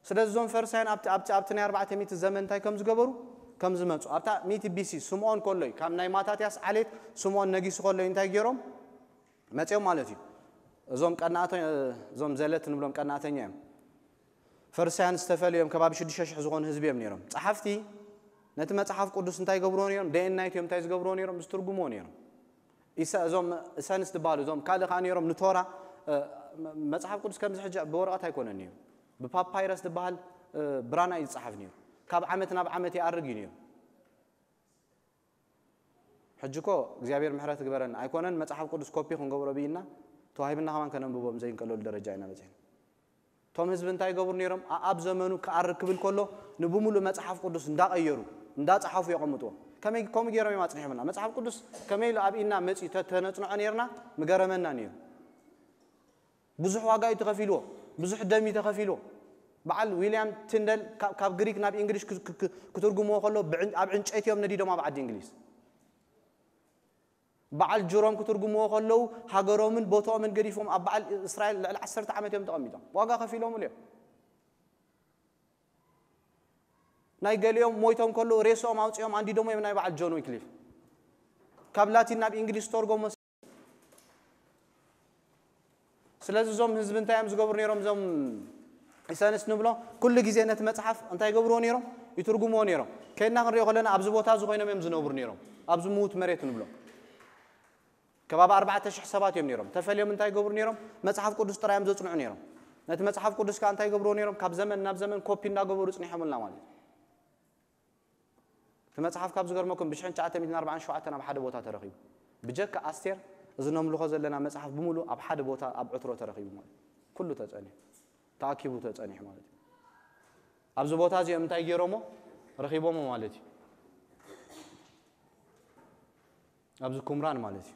ስለዚ እዞም ፈሪሳውያን ኣብቲ ኣብቲ ኣብቲ ናይ ኣርባዕተ ሚእቲ ዘመን እንታይ ከም ዝገበሩ ከም ዝመፁ ኣብታ ሚእቲ ቢሲ ስምዖን ከሎ እዩ ካብ ናይ ማታትያስ ዓሌት ስምዖን ነጊሱ ከሎ እዩ እንታይ ገይሮም መፅኦም ማለት እዩ እዞም ቀናእተ እዞም ዘለት ንብሎም ቀናእተኛ እዮም ፈሪሳውያን ዝተፈለዮም ከባቢ ሽዱሽተ ሽሕ ዝኾኑ ህዝቢ እዮም ነይሮም ጸሓፍቲ ነቲ መጽሓፍ ቅዱስ እንታይ ይገብርዎ ነይሮም ደኤናይት እዮም እንታይ ዝገብርዎ ነይሮም ዝትርጉምዎ ነይሮም እዞም እሰንስ ዝበሃሉ እዞም ካልእ ከዓ ነይሮም ንቶራ መፅሓፍ ቅዱስ ከምዚ ሕጂ ብወረቐት ኣይኮነን እዩ ብፓፓይረስ ዝበሃል ብራና እዩ ዝፀሓፍ ነይሩ ካብ ዓመት ናብ ዓመት ይኣርግ እዩ ነይሩ ሕጂ እኮ እግዚኣብሔር ምሕረት ግበረን ኣይኮነን መፅሓፍ ቅዱስ ኮፒ ክንገብሮ ብኢና ተዋሂብና ከማን ከነንብቦም ዘይንቀለሉ ደረጃ ኢና በፂሕና እቶም ህዝቢ እንታይ ይገብሩ ነይሮም? ኣኣብ ዘመኑ ክኣርግ ክብል ከሎ ንብሙሉእ መጽሓፍ ቅዱስ እንዳቐየሩ እንዳጸሓፉ የቐምጥዎ። ከመይ ከምኡ ገይሮም እዮም ኣጽኒሖምልና? መጽሓፍ ቅዱስ ከመይ ኢሉ ኣብ ኢድና መጺኡ ተተነጽንዖ ነይርና ምገረመና ነይሩ። ብዙሕ ዋጋ እዩ ተኸፊልዎ። ብዙሕ ደም እዩ ተኸፊልዎ። በዓል ዊልያም ትንደል ካብ ግሪክ ናብ እንግሊሽ ክትርጉምዎ ከሎ ኣብ ዕንጨይቲ እዮም ነዲዶም ኣብ ዓዲ እንግሊዝ። በዓል ጅሮም ክትርጉምዎ ከለዉ ሃገሮምን ቦታኦምን ገዲፎም ኣብ በዓል እስራኤል ልዕሊ ዓሰርተ ዓመት እዮም ተቐሚጦም ዋጋ ከፊሎምሉ እዮም ናይ ገሊኦም ሞይቶም ከለዉ ሬስኦም ኣውፂኦም ኣንዲዶሞ እዮም ናይ በዓል ጆን ዊክሊፍ ካብ ላቲን ናብ እንግሊዝ ዝተርጎሞ ስለዚ እዞም ህዝቢ እንታይ እዮም ዝገብሩ ነይሮም እዞም ኢሳንስ ንብሎ ኩሉ ግዜ ነቲ መፅሓፍ እንታይ ይገብርዎ ነይሮም ይትርጉምዎ ነይሮም ከይድና ክንሪኦ ከለና ኣብዚ ቦታ እዚ ኮይኖም እዮም ዝነብሩ ነይሮም ኣብዚ ምዉት መሬት ንብሎ ከባቢ ኣርባዕተ ሽሕ ሰባት እዮም ነይሮም ተፈልዮም እንታይ ይገብሩ ነይሮም መፅሓፍ ቅዱስ ጥራይ እዮም ዘፅንዑ ነይሮም ነቲ መፅሓፍ ቅዱስ ከዓ እንታይ ይገብርዎ ነይሮም ካብ ዘመን ናብ ዘመን ኮፒ እንዳገበሩ ፅኒሖምልና ማለት እዩ እቲ መጽሓፍ ካብ ዝገርመኩም ብ ትሽዓተ ሚእትን ኣርባዓን ሸውዓተን ኣብ ሓደ ቦታ ተረኺቡ። ብጀካ ኣስቴር እዚ ነምልኾ ዘለና መጽሓፍ ብምሉእ ኣብ ሓደ ቦታ ኣብ ዕትሮ ተረኺቡ ማለት እዩ። ኩሉ ተጸኒሑ ተኣኪቡ ተጸኒሑ ማለት እዩ። ኣብዚ ቦታ እዚኦም እንታይ ገይሮሞ ረኺቦሞ ማለት እዩ። ኣብዚ ኩምራን ማለት እዩ።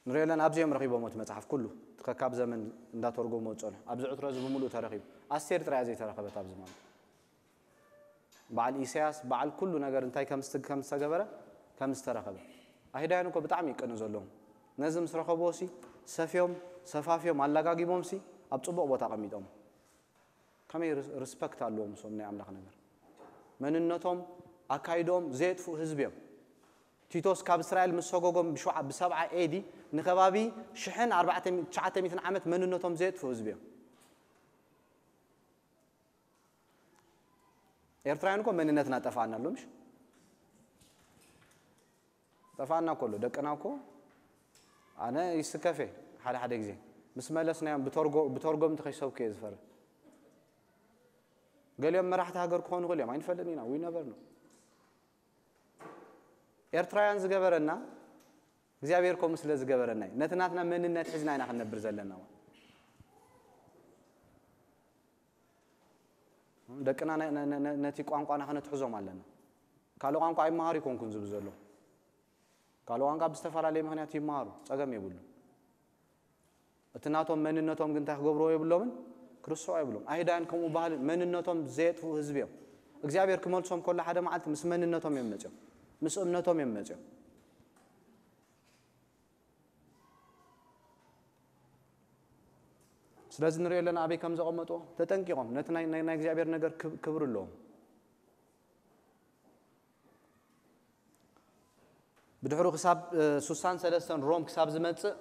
ንሪኦ ኣለና ኣብዚኦም ረኺቦሞ እቲ መጽሓፍ ኩሉ እቲ ከካብ ዘመን እንዳተርጎሞ ዝጸንሑ ኣብዚ ዕትሮ እዚ ብምሉእ ተረኺቡ ኣስቴር ጥራይ ዘይተረኸበት ኣብዚ ማለት በዓል ኢሳያስ በዓል ኩሉ ነገር እንታይ ከም ዝተገበረ ከም ዝተረኸበ ኣይሁዳውያን እኮ ብጣዕሚ ይቀኑ ዘለዎም ነዚ ምስ ረኸብዎ ሲ ሰፍዮም ሰፋፍዮም ኣላጋጊቦም ሲ ኣብ ጽቡቕ ቦታ ኣቐሚጦም ከመይ ሪስፐክት ኣለዎም እሶም ናይ ኣምላኽ ነገር መንነቶም ኣካይዶም ዘየጥፍኡ ህዝቢ እዮም ቲቶስ ካብ እስራኤል ምስ ሰጎጎም ብሰብዓ ኤዲ ንከባቢ ሽሕን ኣርባዕተ ትሽዓተ ሚእትን ዓመት መንነቶም ዘየጥፍኡ ህዝቢ እዮም ኤርትራውያን እኮ መንነትና ጠፋና ኣሎ ምሽ ጠፋና ከሎ ደቅና እኮ ኣነ ይስከፌ ሓደ ሓደ ግዜ ምስ መለስናዮም ብተርጎምቲ ከይሰብኩ እየ ዝፈርህ። ገሊኦም መራሕቲ ሃገር ክኾኑ ይኽእሉ እዮም ኣይንፈልጥን ኢና። We never know። ኤርትራውያን ዝገበረና እግዚኣብሔር ከምኡ ስለ ዝገበረና እዩ። ነቲ ናትና መንነት ሒዝና ኢና ክንነብር ዘለና። ደቅና ነቲ ቋንቋና ከነትሕዞም ኣለና። ካልእ ቋንቋ ኣይመሃሩ ይኮንኩን ዝብል ዘሎ። ካልእ ቋንቋ ብዝተፈላለየ ምክንያት ይመሃሩ፣ ጸገም የብሉ። እቲ ናቶም መንነቶም ግን እንታይ ክገብርዎ የብሎምን? ክርስዑ የብሎም። ኣይሁዳውያን ከምኡ ባህሊ መንነቶም ዘየጥፍኡ ህዝቢ እዮም። እግዚኣብሔር ክመልሶም ከሎ ሓደ መዓልቲ ምስ መንነቶም እዮም መጽዮም፣ ምስ እምነቶም እዮም መጽዮም። ስለዚ ንሪኦ ኣለና ኣበይ ከም ዘቐመጥዎ ተጠንቂቖም ነቲ ናይ እግዚኣብሔር ነገር ክብሪ ኣለዎም። ብድሕሩ ክሳብ ሱሳን ሰለስተን ሮም ክሳብ ዝመጽእ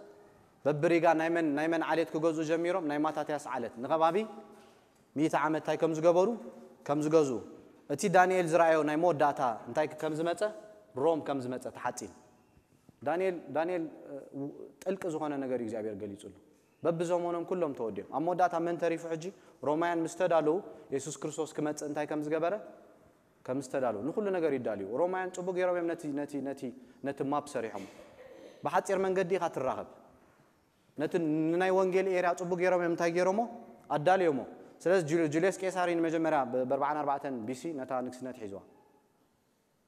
በብሪጋ ናይ መን ናይ መን ዓሌት ክገዝኡ ጀሚሮም? ናይ ማታትያስ ዓሌት ንኸባቢ ሚእቲ ዓመት እንታይ ከም ዝገበሩ ከም ዝገዝኡ እቲ ዳንኤል ዝረኣዮ ናይ መወዳእታ እንታይ ከም ዝመጸ ሮም ከም ዝመጸ ተሓጺን ዳንኤል ዳንኤል ጥልቂ ዝኾነ ነገር እዩ እግዚኣብሔር ገሊጹሉ። በብዘመኖም ኩሎም ተወዲኦም ኣብ መወዳእታ መን ተሪፉ ሕጂ? ሮማውያን ምስ ተዳለዉ የሱስ ክርስቶስ ክመጽእ እንታይ ከም ዝገበረ ከም ዝተዳለዉ ንኹሉ ነገር ይዳልዩ። ሮማውያን ጽቡቅ ገይሮም እዮም ነቲ ነቲ ነቲ ነቲ ማፕ ሰሪሖም። ብሓጺር መንገዲ ኢኻ ትራኸብ። ነቲ ንናይ ወንጌል ኤርያ ጽቡቅ ገይሮም እዮም እንታይ ገይሮሞ ኣዳልዮሞ። ስለዚ ጁልዮስ ቄሳር ንመጀመርያ ብ44 ቢሲ ነታ ንግስነት ሒዝዋ።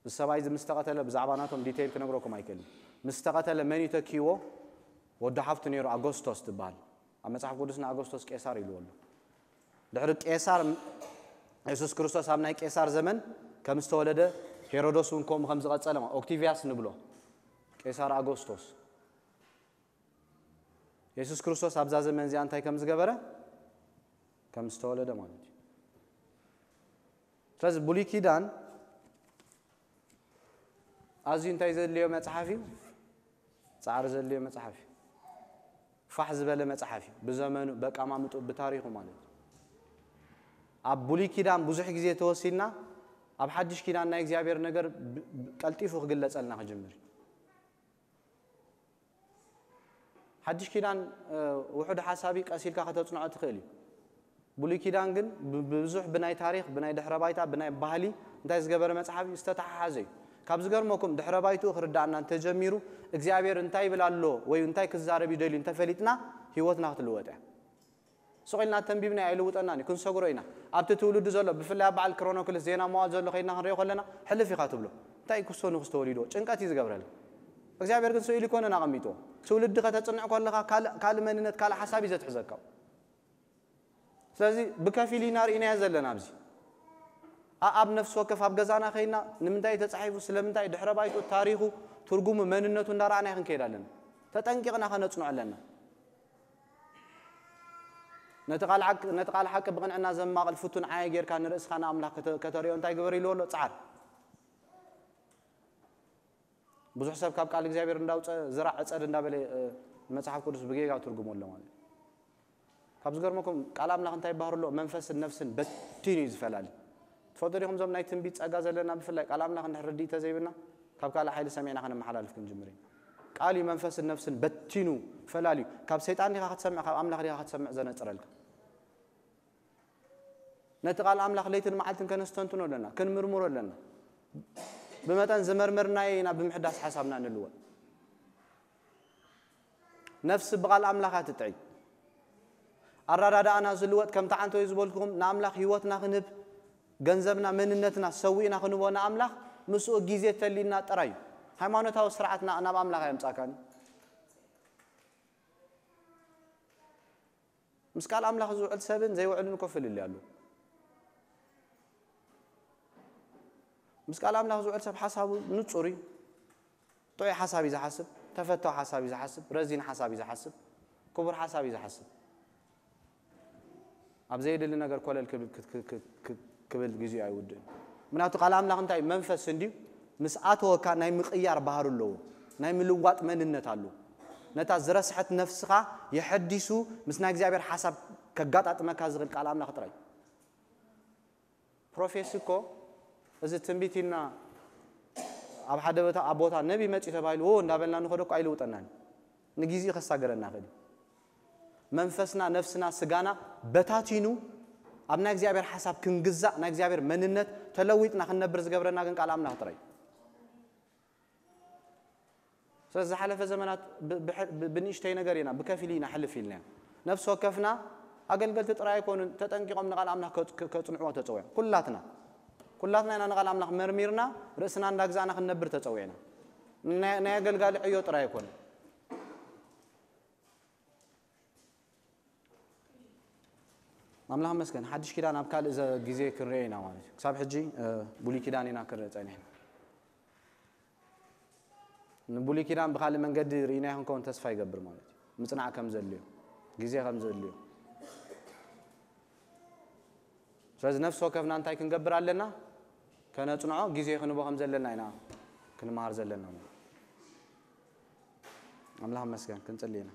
እዚ ሰብኣይ እዚ ምስ ተቐተለ ብዛዕባ ናቶም ዲቴይል ክነግረኩም ኣይክእልን። ምስ ተቐተለ መን እዩ ተኪዎ? ወዲ ሓፍቱ ነይሩ ኣጎስቶስ ዝበሃል። ኣብ መጽሓፍ ቅዱስና ኣጎስቶስ ቄሳር ኢልዎ ኣሎ። ድሕሪ ቄሳር የሱስ ክርስቶስ ኣብ ናይ ቄሳር ዘመን ከም ዝተወለደ ሄሮዶስ እውን ከምኡ ከም ዝቐጸለ ኦክቲቪያስ ንብሎ ቄሳር ኣጎስቶስ የሱስ ክርስቶስ ኣብዛ ዘመን እዚኣ እንታይ ከም ዝገበረ ከም ዝተወለደ ማለት እዩ። ስለዚ ብሉይ ኪዳን ኣዝዩ እንታይ ዘድልዮ መጽሓፍ እዩ? ጻዕሪ ዘድልዮ መጽሓፍ እዩ። ፋሕ ዝበለ መጽሓፍ እዩ። ብዘመኑ በቃማምጡ ብታሪኹ ማለት እዩ። ኣብ ብሉይ ኪዳን ብዙሕ ግዜ ተወሲድና ኣብ ሓድሽ ኪዳን ናይ እግዚኣብሔር ነገር ቀልጢፉ ክግለጸልና ክጅምር እዩ። ሓድሽ ኪዳን ውሑድ ሓሳቢ ቀሲልካ ከተጽንዖ ትኽእል እዩ። ብሉይ ኪዳን ግን ብብዙሕ ብናይ ታሪኽ ብናይ ድሕረ ባይታ ብናይ ባህሊ እንታይ ዝገበረ መጽሓፍ እዩ ዝተተሓሓዘ እዩ። ካብ ዝገርመኩም ድሕረ ባይትኡ ክርዳእና እንተጀሚሩ እግዚኣብሔር እንታይ ይብል ኣሎ ወይ እንታይ ክዛረብ ይደልዩ እንተፈሊጥና ህይወትና ክትልወጥ እያ። ስቕ ኢልና ተንቢብና ኣይልውጠናን እዩ፣ ክንሰግሮ ኢና። ኣብቲ ትውልዲ ዘሎ ብፍላይ ኣብ በዓል ክሮኖክልስ ዜና መዋል ዘሎ ከይድና ክንሪኦ ከለና ሕልፍ ኢኻ ትብሎ። እንታይ እዩ ክስቶ ንክስ ተወሊድዎ ጭንቀት እዩ ዝገብረልና። እግዚኣብሔር ግን ስኢሉ ይኮነን ኣቐሚጥዎ። ትውልዲ ከተጽንዕ ከለኻ ካልእ መንነት ካልእ ሓሳብ እዩ ዘትሕዘካ። ስለዚ ብከፊል ኢና ርኢናዮ ዘለና ኣብዚ ኣብ ነፍሲ ወከፍ ኣብ ገዛና ከይና ንምንታይ ተጻሒፉ ስለምንታይ ድሕረ ባይቱ ታሪኹ ትርጉሙ መንነቱ እንዳረኣና ክንከይድ ኣለና። ተጠንቂቕና ከነጽንዖ ኣለና። ነቲ ቃል ሓቂ ብቕንዕና ዘማቕል ፍቱን ዓየ ጌርካ ንርእስኻ ንኣምላኽ ከተርእዮ እንታይ ግበር ኢልዎ ኣሎ? ጻዓር። ብዙሕ ሰብ ካብ ቃል እግዚኣብሔር እንዳውፀ ዝራዕ ዕፀድ እንዳበለ መፅሓፍ ቅዱስ ብጌጋ ትርጉሙ ኣሎ ማለት እዩ። ካብ ዝገርመኩም ቃል ኣምላኽ እንታይ ይባህር ኣሎ? መንፈስን ነፍስን በቲኑ እዩ ዝፈላሊ። ትፈልጡ ዲኹም እዞም ናይ ትንቢት ፀጋ ዘለና ብፍላይ ቃል ኣምላኽ እንድሕር ርድኢት ተዘይብልና ካብ ካልእ ሓይሊ ሰሚዕና ከነመሓላልፍ ክንጅምር ኢና። ቃል እዩ መንፈስን ነፍስን በቲኑ ፈላልዩ። ካብ ሰይጣን ዲኻ ክትሰምዕ ካብ ኣምላኽ ዲኻ ክትሰምዕ ዘነፅረልካ። ነቲ ቃል ኣምላኽ ለይትን መዓልትን ከነስተንትኖ ኣለና፣ ክንምርምሮ ኣለና። ብመጠን ዝመርመርናዮ ኢና ብምሕዳስ ሓሳብና ንልወጥ። ነፍሲ ብቓል ኣምላኽ እያ ትጥዕይ። ኣረዳድኣና ዝልወጥ ከምቲ ዓንተወይ ዝበልኩኹም ንኣምላኽ ህይወትና ክንህብ ገንዘብና መንነትና ሰዊእና ክንቦ ንኣምላኽ ምስኡ ግዜ ተሊና ጥራይ እዩ። ሃይማኖታዊ ስርዓትና ናብ ኣምላኽ ኣየምጻካን። ምስ ቃል ኣምላኽ ዝውዕል ሰብን ዘይውዕልን እኮ ፍልልይ ኣሎ። ምስ ቃል ኣምላኽ ዝውዕል ሰብ ሓሳቡ ንጹር እዩ። ጥዑይ ሓሳብ እዩ ዝሓስብ፣ ተፈታዊ ሓሳብ እዩ ዝሓስብ፣ ረዚን ሓሳብ እዩ ዝሓስብ፣ ክቡር ሓሳብ እዩ ዝሓስብ። ኣብ ዘየድሊ ነገር ኮለል ክብል ግዜኡ ኣይውድእን። ምክንያቱ ቃል ኣምላኽ እንታይ መንፈስ እንድዩ፣ ምስ ኣተወካ ናይ ምቕያር ባህሪ ኣለዎ፣ ናይ ምልዋጥ መንነት ኣለዎ። ነታ ዝረስሐት ነፍስኻ የሐዲሱ ምስ ናይ እግዚኣብሔር ሓሳብ ከጋጣጥመካ ዝኽእል ቃል ኣምላኽ ጥራይ። ፕሮፌሲ እኮ እዚ ትንቢት ኢልና ኣብ ሓደ ቦታ ኣብ ቦታ ነቢ መጺ ተባሂሉ ዎ እንዳበልና ንኸዶ እኮ ኣይልውጠናን። ንጊዜ ከሳገረና ኸዲ መንፈስና፣ ነፍስና፣ ስጋና በታቲኑ ኣብ ናይ እግዚኣብሔር ሓሳብ ክንግዛእ፣ ናይ እግዚኣብሔር መንነት ተለዊጥና ክንነብር ዝገብረና ግን ቃል ኣምላኽ ጥራይ። ስለዚ ዝሓለፈ ዘመናት ብ- ብሕ- ብ- ብንእሽተይ ነገር ኢና ብከፊል ኢና ሕልፍ ኢልና። ነፍሲ ወከፍና ኣገልገልቲ ጥራይ ኣይኮኑን ተጠንቂቖም ንቓል ኣምላኽ ከጽ- ከ- ከጽንዕዎ ተጸውዖም። ኩላትና ኩላትና ኢና ንቓል ኣምላኽ መርሚርና ርእስና እንዳግዛእና ክንነብር ተጸዊዕና። ናይ ናይ ኣገልጋሊ ዕዮ ጥራይ ኣይኮነ። ኣምላኽ መስገን ሓድሽ ኪዳን ኣብ ካልእ ዘ- ግዜ ክንሪኦ ኢና ማለት እዩ። ክሳብ ሕጂ እ፣ ብሉይ ኪዳን ኢና ክንርኢ ጸኒሕና። ንብሉይ ኪዳን ብኻልእ መንገዲ ርኢናዮ ክንከውን ተስፋ ይገብር ማለት እዩ። ምጽናዕ ከም ዘድልዮ፣ ግዜ ከም ዘድልዮ። ስለዚ ነፍሲ ወከፍና እንታይ ክንገብር ኣለና? ከነጽንዖ ግዜ ክንቦ ከም ዘለና ኢና ክንመሃር ዘለና ማለት እዩ። ኣምላኽ መስገን ክንጽሊ ኢና።